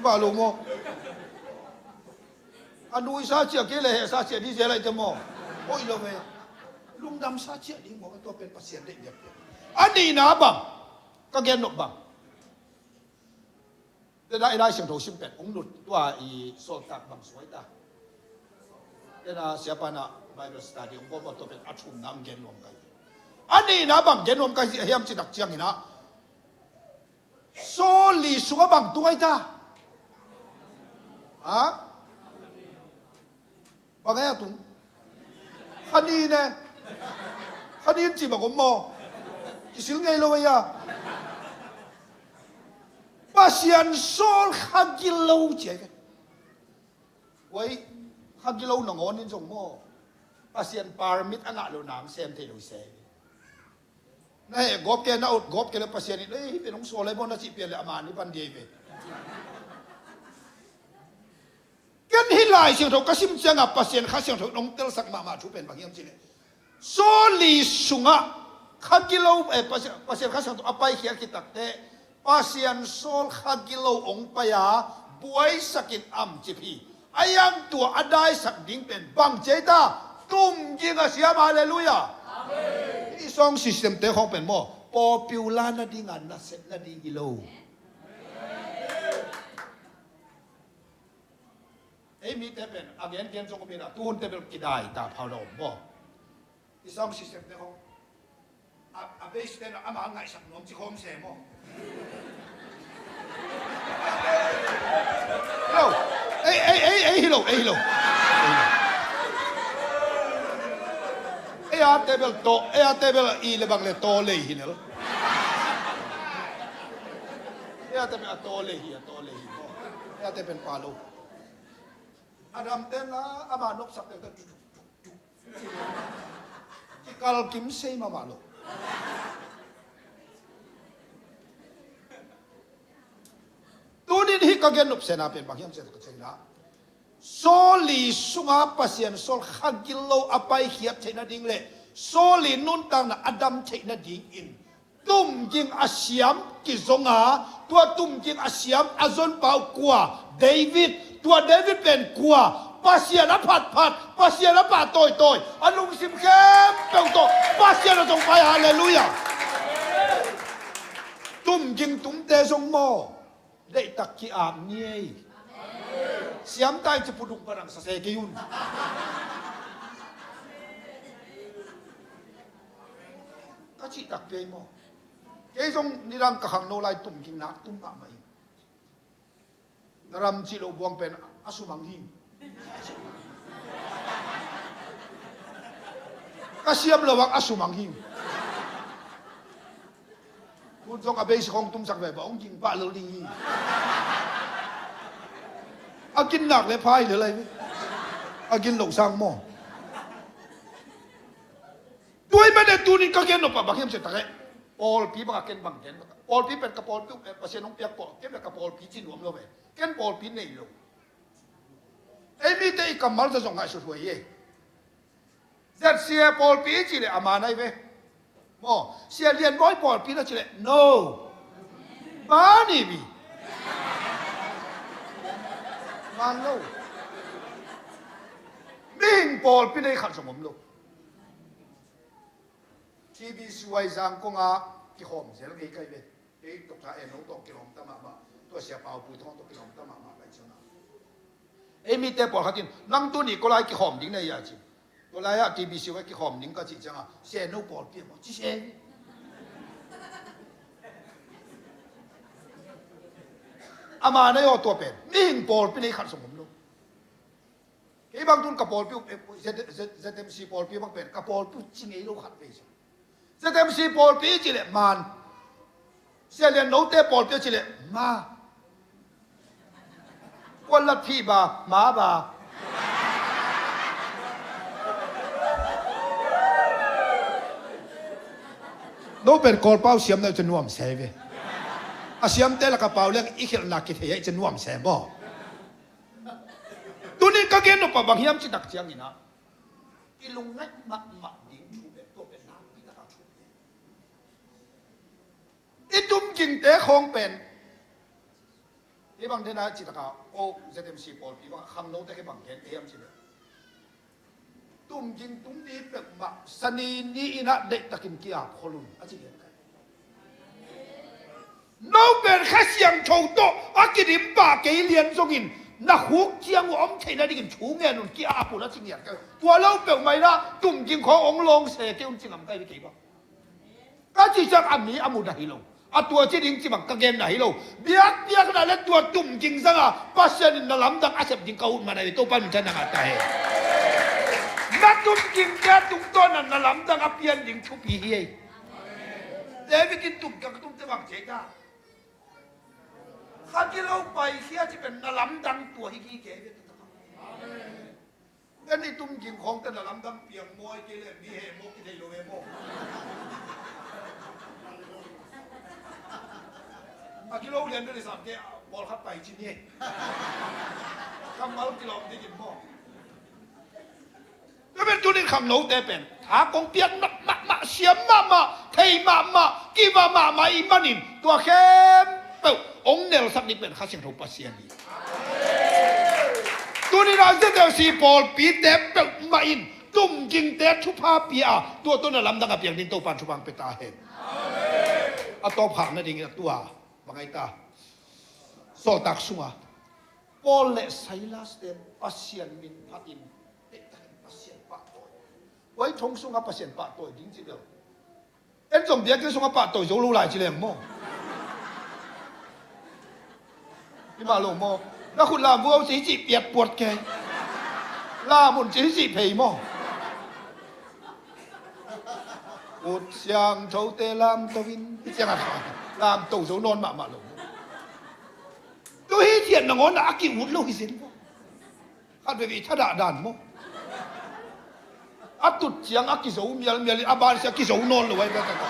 Ba lo maw? A nuisa cia kei le hehsa cia di zel ai cia maw? Hoih lo ve. Lungdamsa cia ding maw? Tua pen Pasian deih biak pen. A nihna bang ka gen nop bang. Tena i Lai Siangtho sim pen ong lut tua i sawltak bang suai ta. Tena siapa na Bible study ong bawlbawl tua pen a thumna ong gen nuam kai. A nihna bang gen nuam kai hiam citak ciangin ah Saul li sungah bang tung ai ta? Ha? Bang ai a tung? Kha ni ne. Kha ni in ci bang om maw? Kisil ngei lo ai a. Pasian sawl kha gilo ci ai ve. Wai, kha gilo nangawn in zong maw? Pasian permit a ngah lo nang sem thei lo se. Na heh gawp ke, na ut gawp ke le Pasian in ei hih pen hong sawl ai maw na cih pian le a man i pan di ai ve. Ken hih Lai Siangtho ka sim ciangah Pasian Kha Siangtho in hong telsak mahmah thu pen bang hiam cih leh Saul li sungah kha gilo, eh, Pasian, Pasian Kha Siangtho a paikhiat khit takteh Pasian sawl kha gilo hong pai a buaisakin am cip hi. A iang tua a daisak ding pen bang ci ai ta? Tumging a siam. Halleluiah. Amen. I song system te khawng pen maw popular nadinga nasep nading hi lo. Ei mite pen a gengen zong om inah tuhunte bel kidai ta phau na om maw? I sound system te khong a, a bass te na ama ngaihsak nuam ci khawm se maw? Hello. Ei ei ei ei hi lo, ei hi lo. Ei a te bel to, ei a te bel i le bang le to lei hi nel. Ei a te bel a to lei hi, a to lei hi maw? Ei a te pen pa lo. A dam ten la ama nopsak te ka tuk tuk tuk tuk. Kikal kim sei mahmah lo. Tunin hih ka gen nop sena pen bang hiam sia ka cei la. Saul li sunga Pasian sawl kha gilo a paikhiat theih nading le Saul li nuntakna a dam theih nadingin tumging a siam kizonga, tua tumging a siam a zonpa uh kua? David. Tua David pen kua? Pasian a phatphat, Pasian a pah tawitawi, a lungsim khempeuh tawh Pasian a zong pai. Halleluiah. Tumging tumte zong maw deihtak ki-ap ni ei. Siamta in ci puduk barang sase kei un. Ka cihtak pei maw? Kei zong nidang ka khangno lai tumging nak tum mahmah hi. Na ram cih loh buang pen a sumang hi. Ka siam lo ang a sumang hi. Kun zong a beisi khong tumsak ve ba ong ging pah lel ding hi. A ginnak le phai le lai ve. A gin loh sang maw? Tua ahih manin tunin ka gen nop ah bang hiam cih tak leh, pawlpi bang a ken bang gen, pawlpi pen ka pawlpi uh, eh, Pasian hong piak pawl, ken bel ka pawlpi ci nuam lo ve. Ken pawlpi nei lo. Ei mite i kammal tawh zong ngaihsut huai hi. Z C A pawlpi i cih leh a man ahi ve. Maw, Sia Lian Bawi pawlpi na cih leh, no. Man hi ve. Man lo. Mihing pawlpi nei khat zong om lo. T B C Y Zangkong ah kikhawm zel ngei ka hi ve. Kei Doctor En Lo tawh kilawm ta mahmah. Tua Sia Pau Pui Thawng tawh kilawm ta mahmah ka hi ciangin. Ei mite pawlkhat in, nang tuni koi lai kikhawm ding na hia ci. Koi lai ah T B C Y kikhawm ding ka cih ciangin, Sia En Lo pawlpi ah maw ci se. A man ahi aw tua pen. Mihing pawlpi nei khat zong om lo. Kei bang tun ka pawlpi uh, eh, Z-, Z-, Z M C pawlpi bang pen, ka pawlpi uh ci ngei lo khat vei sa. Z M C pawlpi ci leh man. Sia Lian Note pawlpi ci leh ma. Kuan lat phih ba, ma ba. No pen Kawlpau siam na uh ci nuam se ve. A siamte lak a pau leng i khelhna kithei a i ci nuam se maw. Tuni ka gen nop ah bang hiam cih tak ciangin ah, i lungngaih mahmah ding thu pen, tua pen nakpi tak a thu pen. I tumgingte khawng pen, i bang den a cih tak a, o, Z M C pawlpi bang khangnote khe bang gen te hiam cih leh, tumging tum ding peuhmah Sani ni in ah deihtakin ki-ap khol un a ci gen ka hi. No pen Kha Siangtho tawh a kidim pah kei lian zongin, na khuk ciang uh a om theihna dingin thu ngen un, ki-ap un a ci ngiat ka hi. Tua lo peuhmah in ah tumging khawng hong lawng se kei un ci ngam ka hi ve kei bang. Ka cih ciang a mi a mudah hi lo. A tua ci ding ci bang ka genna hi lo. Biakpiakna le tua tumging zanga Pasian in na lamdang a sep ding ka ut man ahi ve, Topa min thang na ngah ta hen. Na tumgingte tungtawn ah na lamdang a pian ding thupi hi ei. David in tum ka tum te bang ci ta. Kha kilo paikhia ci pen na lamdang tua hi kei ve. Ken i tumging khawngte na lamdang piang maw, ahih kei leh mi heh maw kithei lo ve maw. A kilo lian bel i sam kei, pawlkhat pai ci ni. Kammal kilawm dingin maw. Tua pen tunin khangnote pen tha kong piak nop mahmah, siam mahmah, thei mahmah, kiva mahmah i hih manin tua khempeuh hong nelsak ding pen Kha Siangtho Pasian hi. Tunin a Z L C pawlpite peuhmah in tumgingte thupha pia a, tua tawh na lamdang a piang ding Topa'n thupha hong pia ta hen. A tawpkhak nadingin a tua bang ahi ta, sawltak sunga Paul le Silas ten Pasian min phatin, deihtakin Pasian pahtawi. Tua i thong sunga Pasian pahtawi ding ci bel, en zong biakinn sungah pahtawi zo lo lai ci leng maw? I mah lo maw? Na khut lam vua ci hi cih piat puat kei. Lam un ci hi cih phei maw? Khut siangthote lamto in, hi ciangah lamto zo nawn mahmah lo. Tu hi cian nangawn a ki-ut lo hi sin maw? Khat veve i thadah dan maw? A tut ciang a kizo mialmial in a ban sia kizo nawn lo ai bia tata.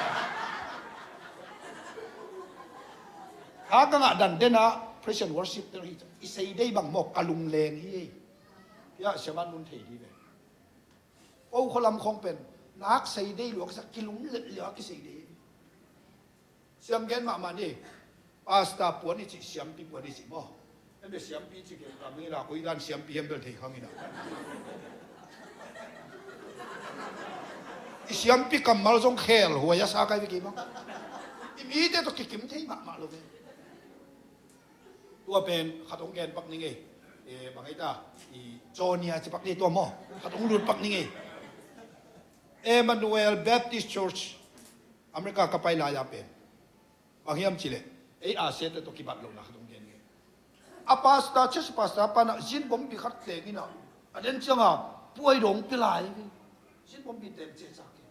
Tha ka ngah dan dena praise and worship te hi. I sei dei bang maw, ka lungleng hi. Pia siaman nun thei hi ve. Ko khualam khawng pen nak sei dei lua kisa, kilung let lua kisei dei. Siam gen mahmah ni. Pastor puan i cih, siampi puan i cih maw? En bia siampi cih gen ka ming ina, koi dan siampi hiam bel thei khang ina. I siampi kammal zong khel huai a sa kai ve kei maw? I mite tawh kikim thei mahmah lo ve. Tua pen khat hong gen pak ning ei. Eh, bang ei ta, i Jonia ci pak ni tua maw? Khat hong lut pak ning ei. Emmanuel Baptist Church, America ka pai lai-a pen bang hiam cih leh, ei Asia te tawh kibat lohna khat hong gen nge. A pastor, church pastor pan a zinbombi khat teng in a, a den ciang a puai dong pia lai ve. Zinbombi teng ceh cak e.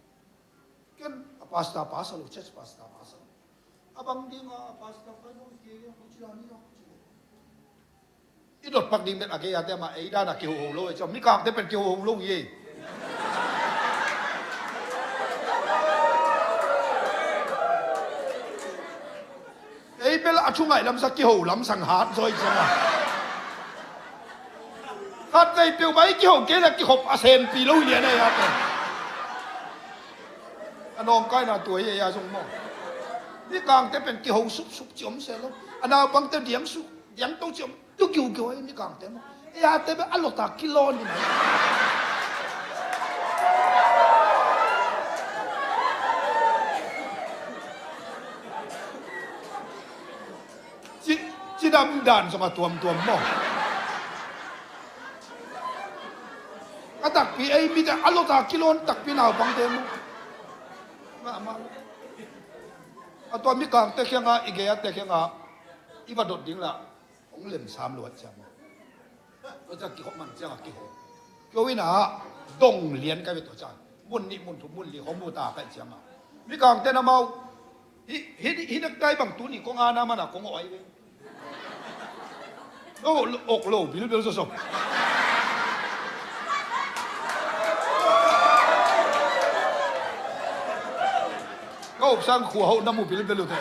Ken a pastor pa sa lo, church pastor pa sa lo. A bang ding a pastor pa dong kei, a kuci la ni a kuci lo. I dot pak ding bel a gei a te mah ei dan a kihoho lo ei ciang, Mikangte pen kihoho lo hi ei. Ei bel a thu ngaih lamsang kiho lamsang hat zaw ei ciang a. Khat vei peuhmah i kiho kei le kikhop a senpi lo hi lian ei a te. A nawngkaina tua hi ei a zong maw. Mikangte pen kiho supsup ci om se lo. A naupangte diang su diang to ci om. Tu kiukiu ei Mikangte maw. Ei a te bel a lota kilawn hi mai. Ci, cidam dan zong a tuamtuam maw. A takpi ei mite a lota kilawn takpi naupangte maw. Mahmah. A tua Mikangte kiangah i gei a te kiangah i va dot ding lah hong lemsam lo a ciang maw. Tua ciang kikhop man ciangah kiho. Kiho in ah dong lian kai ve tua ciang. Mun nih mun thum mun li hong mu ta kai ciangah. Mikangte na mau. Hi, hi, hi necktie bang tuni kong ana mana kong oi ve. No, ok lo bilbel sosop. Ka upsang khua ho na mu bilbel ute.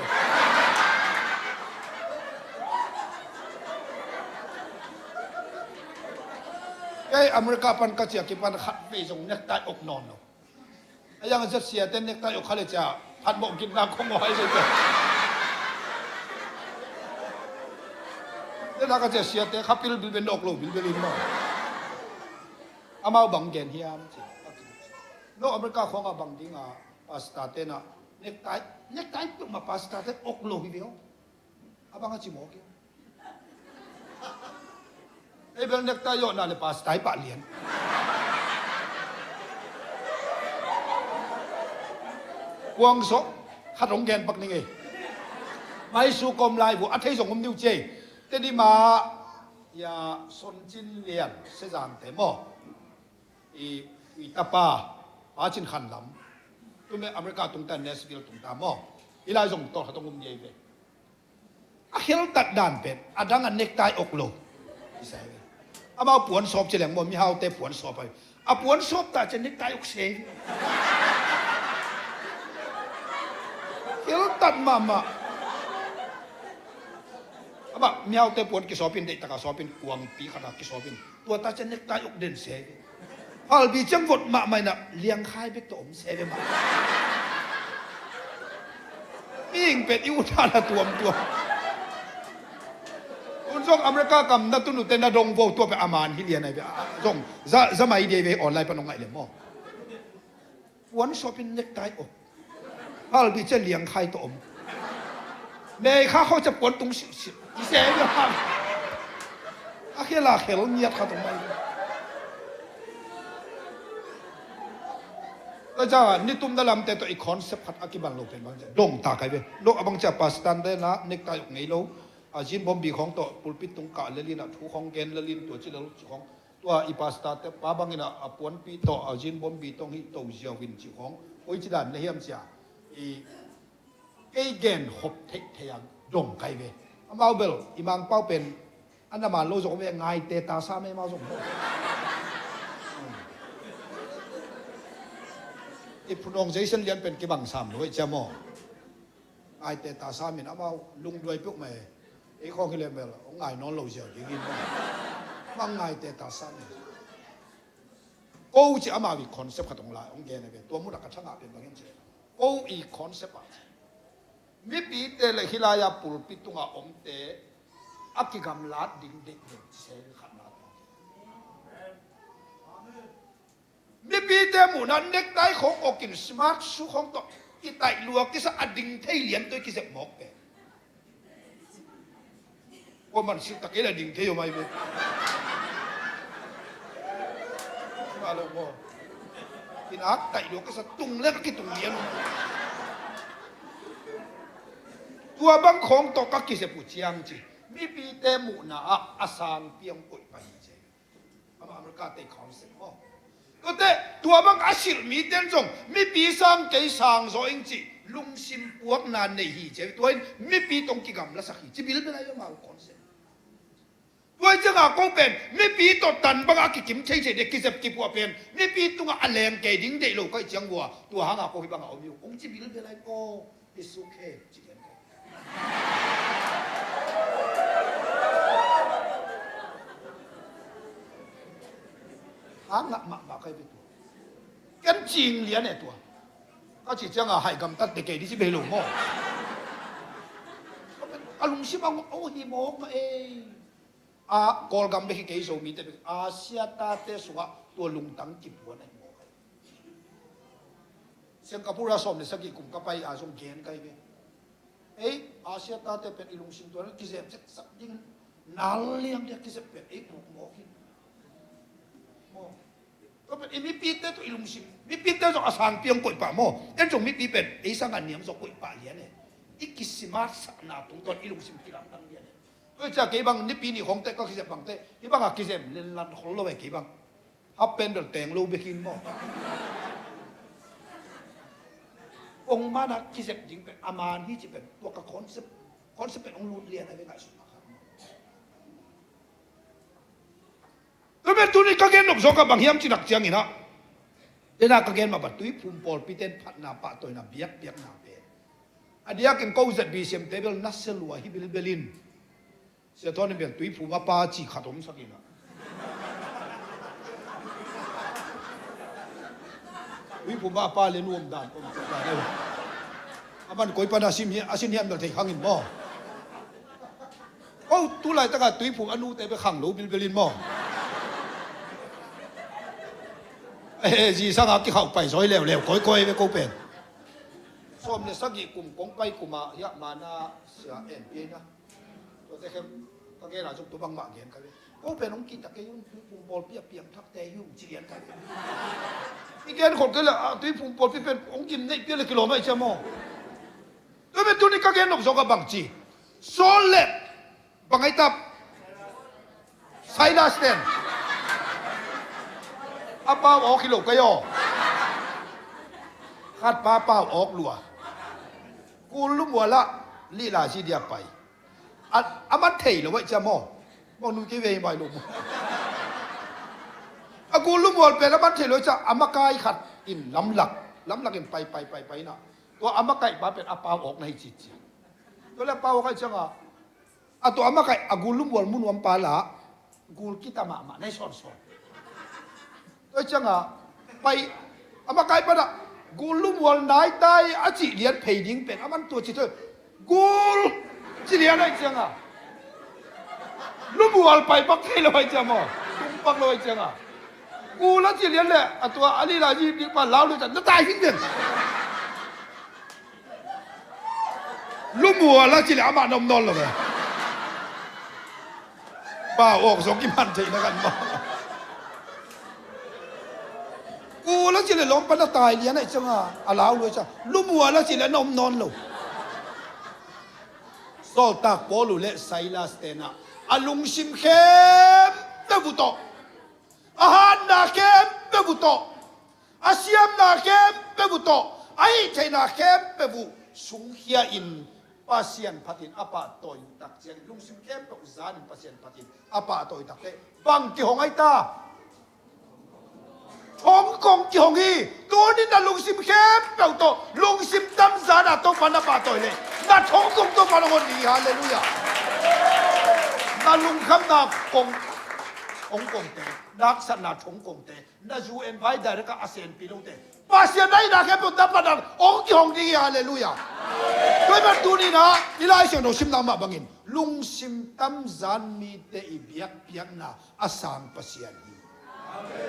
Kei America pan ka ciah kipan khat vei zong necktie ok nawn lo. A yang a zet siate necktie ok kha le cia phat mawh gitna khong aw hai zet. Tena ka cia siate kha pil bilbel na ok lo bilbel in maw. Amau bang gen hiam ci. No America khong a bang ding a pastor tena necktie necktie pil ma pastor te ok lo hi ve aw. A bang a ci mawk hi. Ei bel necktie zawhna le pastor i pah lian. Kuang sawh khat hong gen pak ning ei. Maisu kom lai bu a thei zong om niu ci ei. Tedim ah ya Son Cin Lian Sezangte maw. I, i tapa Pa Cin Khan Lam. Tume America tungta Nashville tungta maw. I lai zong tawh khat hong om ni ei ve. A kheltat dan pen a dang a necktie ok lo. Amau puan sawp ci leng maw mihaute puan sawp ai. A puan sawp ta cian necktie ok se. Kheltat mahmah. Amah mihaute puan kisawpin deihtaka sawpin kuangpi khata kisawpin. Tua ta cian necktie ok den se. Halbi ciang vot mahmah inah liangkhai bek tawh om se ve mah. Mihing pet i uthana tuamtuam. Un zong America kam na tunu te na dong vo tua pe a man hi lian ai ve. Zong za mai dei ve online pan ong ngaih le maw. Puan sawpin necktie om. Halbi cia liangkhai tawh om. Meikha khaw cia puan tung silhsilh. I se a khel a khel ngiat khat om mai. Tua ciangah nitumna lamte tawh i concept khat a kiban lo pen bang cia dong ta kai ve. Lo a bang cia pastor te na necktie ok ngei lo. A zin bombi khawng tawh pulpit tung kah lelin a thu khawng gen lelin tua ci lel ci khawng. Tua i pastor te pa bangin a puanpi tawh a zin bombi tawng hi to ziau in ci khawng. Oi ci dan na hiam cia. I kei gen khop theihtheih a dong kai ve. Amau bel i Mangpau pen a na man lo zong ve ngaite ta sa me mau zong. I phunawng Jason lian pen kibang sam lo i cia maw. Ngaite ta sa min amau lungduai peuh mai. Ei khawng hi lem bel hong ngai nawn lo ziau dingin maw. Mang ngaite ta sa min. Ko ci amau i concept khat hong lai hong gen a ve tua mun a ka thangah pen bangin ci. Ko i concept ah ci. Mipite le hilai a pulpit tunga omte a kigamlat ding deih den ci se khat na. Mipite muhna necktie khawng awkin smart shoe khawng tawh i taih lua kisa a ding thei lian tawh i kizep mawk pen. Kua man silh tak ei la ding thei aw mai ve. Mah lo maw. Kinak taih lua kisa tung lek a kitung lian. Tua bang khawng tawh ka kizep uh ciang ci. Mipite muhna ah a sang piang koih pai ci. Amah America te khawng sek maw. Tuate tua bang a silh mite in zong mipi sang kei sang zaw ing ci lungsim puakna nei hi ci. Tua in mipi tawh kigamlasak hi ci bilbel a i amau khawng sek. Tua hi ciangah ko pen mipi tawh tan bangah a kikim thei thei dek, kizep kipuah pen mipi tungah a leng kei ding deih lo ka hih ciang vua, tua hangah ko hih bangah om hi ung, hong ci bilbel ahi maw. It's okay, ci lian ko. Hang ngah mahmah ka hi ve tua. Ken cing lian e tua. Ka cih ciangah hai gamtat dek kei ding ci bei lo maw. A lungsim a ngawh hi mawk mah ei. A Kawlgam bek hi kei, Zomite bek, Asia tate sungah tua lungtang kipuan ahi mawk. Singapore ah sawm le sagih kum ka pai a zong gen ka hi ve. Ei, Asia tate pen i lungsim tua na kizep zeksak ding, nal liang dia kizep pen ei puk mawk hi. Maw. Tua pen i mipite tawh i lungsim, mipite zong a sangpi hong koih pah maw. En zong mipi pen ei sangah niam zong koih pah lian e. I kisimatsakna tungtawn i lungsim kilamdang lian e. Tua hi ciah kei bang nipi ni khawngte ka kizep bangte hih bangah kizem lenlan khol lo e kei bang. Half pant bel teng lo bek in maw. Kong mana kizep ding pen a man hi ci pen tua ka concept, concept pen hong lut lian a ve ngaihsutna khat maw. Tua pen tuni ka gen nop zawk a bang hiam cih nak ciangin ah, tena ka gen mah bang Tuiphum pawlpi ten phatna pahtawina biakpiakna pen a diakin ko Z B C M te bel nasia lua hi bilbel in. Sia Thawn in bel Tuiphum a pa ci khat omsak in ah. Tuiphum a pa le nuam dan om sak dan eh. A man koi pan a sim hi, a sin hiam bel thei khang in maw. Ko tu laitakah Tuiphum a nute bek khang lo bilbel in maw. Eh, zi sangah kikhauh pai zawi leuleu kawikawi ve ko pen. Sawm le sagih kum kong pai kumah hiah mana sia en pia ina. Tuate khem ka genah zong tua bangmah gen ka ve. Ko pen hong kihta kei un, Tuiphum pawlpi a piangthakte hi ung ci lian ka ve. I gen khol kei le ah, Tuiphum pawlpi pen hong gim neih pia le kilawm ahi cia maw. Tua pen tuni ka gen nop zawk a bang ci. Saul le bang ai tap. Silas ten a pau awk hi lo kei aw. Khat pa pau awk lua. Kul lumualah lila si dia pai. A, a man thei lo aih cia maw. Maw nui kei vei mai lo maw. A kul lumual pen a man thei lo aih cia a makai khat in lamlak, lamlak in pai, pai, pai, pai na. Tua a makai pa pen a pau awk na hi ci cia. Tua le a pau awk aih cianga a tua a makai a gul lumual munuam pa la gul kita mahmah na hi sawnsawn. Tua cianga pai a makai pana gul lumual naitai a cih lian phei ding pen a man tua ci tua gul ci lian aih cianga lumual pai pak thei lo aih cianga maw. Tung pak lo aih cianga gul a cih lian le a tua a lila ji ding pa lau lo ciang na tai hing den. Lumual a cih leh amah na om nawn lo ve. Pau awk zong kiman theihna kan mah. Kul a cih leh lawm pan a tai lian aih cianga a lau lo aih cianga lumual a cih leh na om nawn lo. Sawltak Paul uh le Silas tenah a lungsim khempeuh uh tawh, a hatna khempeuh uh tawh, a siamna khempeuh uh tawh, a hih theihna khempeuh uh sungkhia in Pasian phatin a pahtawi uh tak ciangin lungsim khempeuh zanin Pasian phatin a pahtawi uh tak teh bang kihong aih ta? Thong kong kihong hi. Tunin na lungsim khempeuh tawh lungsim tamzana Topa na pahtawi leh na thong kong Topa na hon ding hi. Halleluiah. Na lungkhamna kong, hong kongte, na haksatna thong kongte, na zu en vai direct a senpi lote, Pasian na hihna khempeuh na pahna hong kihong ding hi. Halleluiah. Tua hi ban tuninah i Lai Siangtho simna mah bangin lungsim tamzan mite i biakpiakna a sang Pasian hi.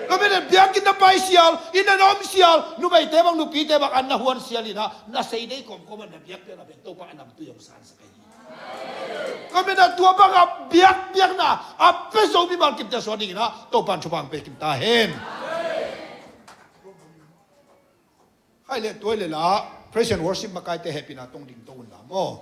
Tua mite biakinn na pai sial, inn na om sial, numeite bang nupite bang an na huan sial inah na sei dei kawmkawm ah na biakpiakna bek Topa a namtui hong sansak ahi. Tua mite tua bangah biakpiakna a pia zo mimal kimte suan dinginah Topa in thupha hong pe kim ta hen. Hai le tuai le la praise and worship makaite hehpihna tong ding to unla maw.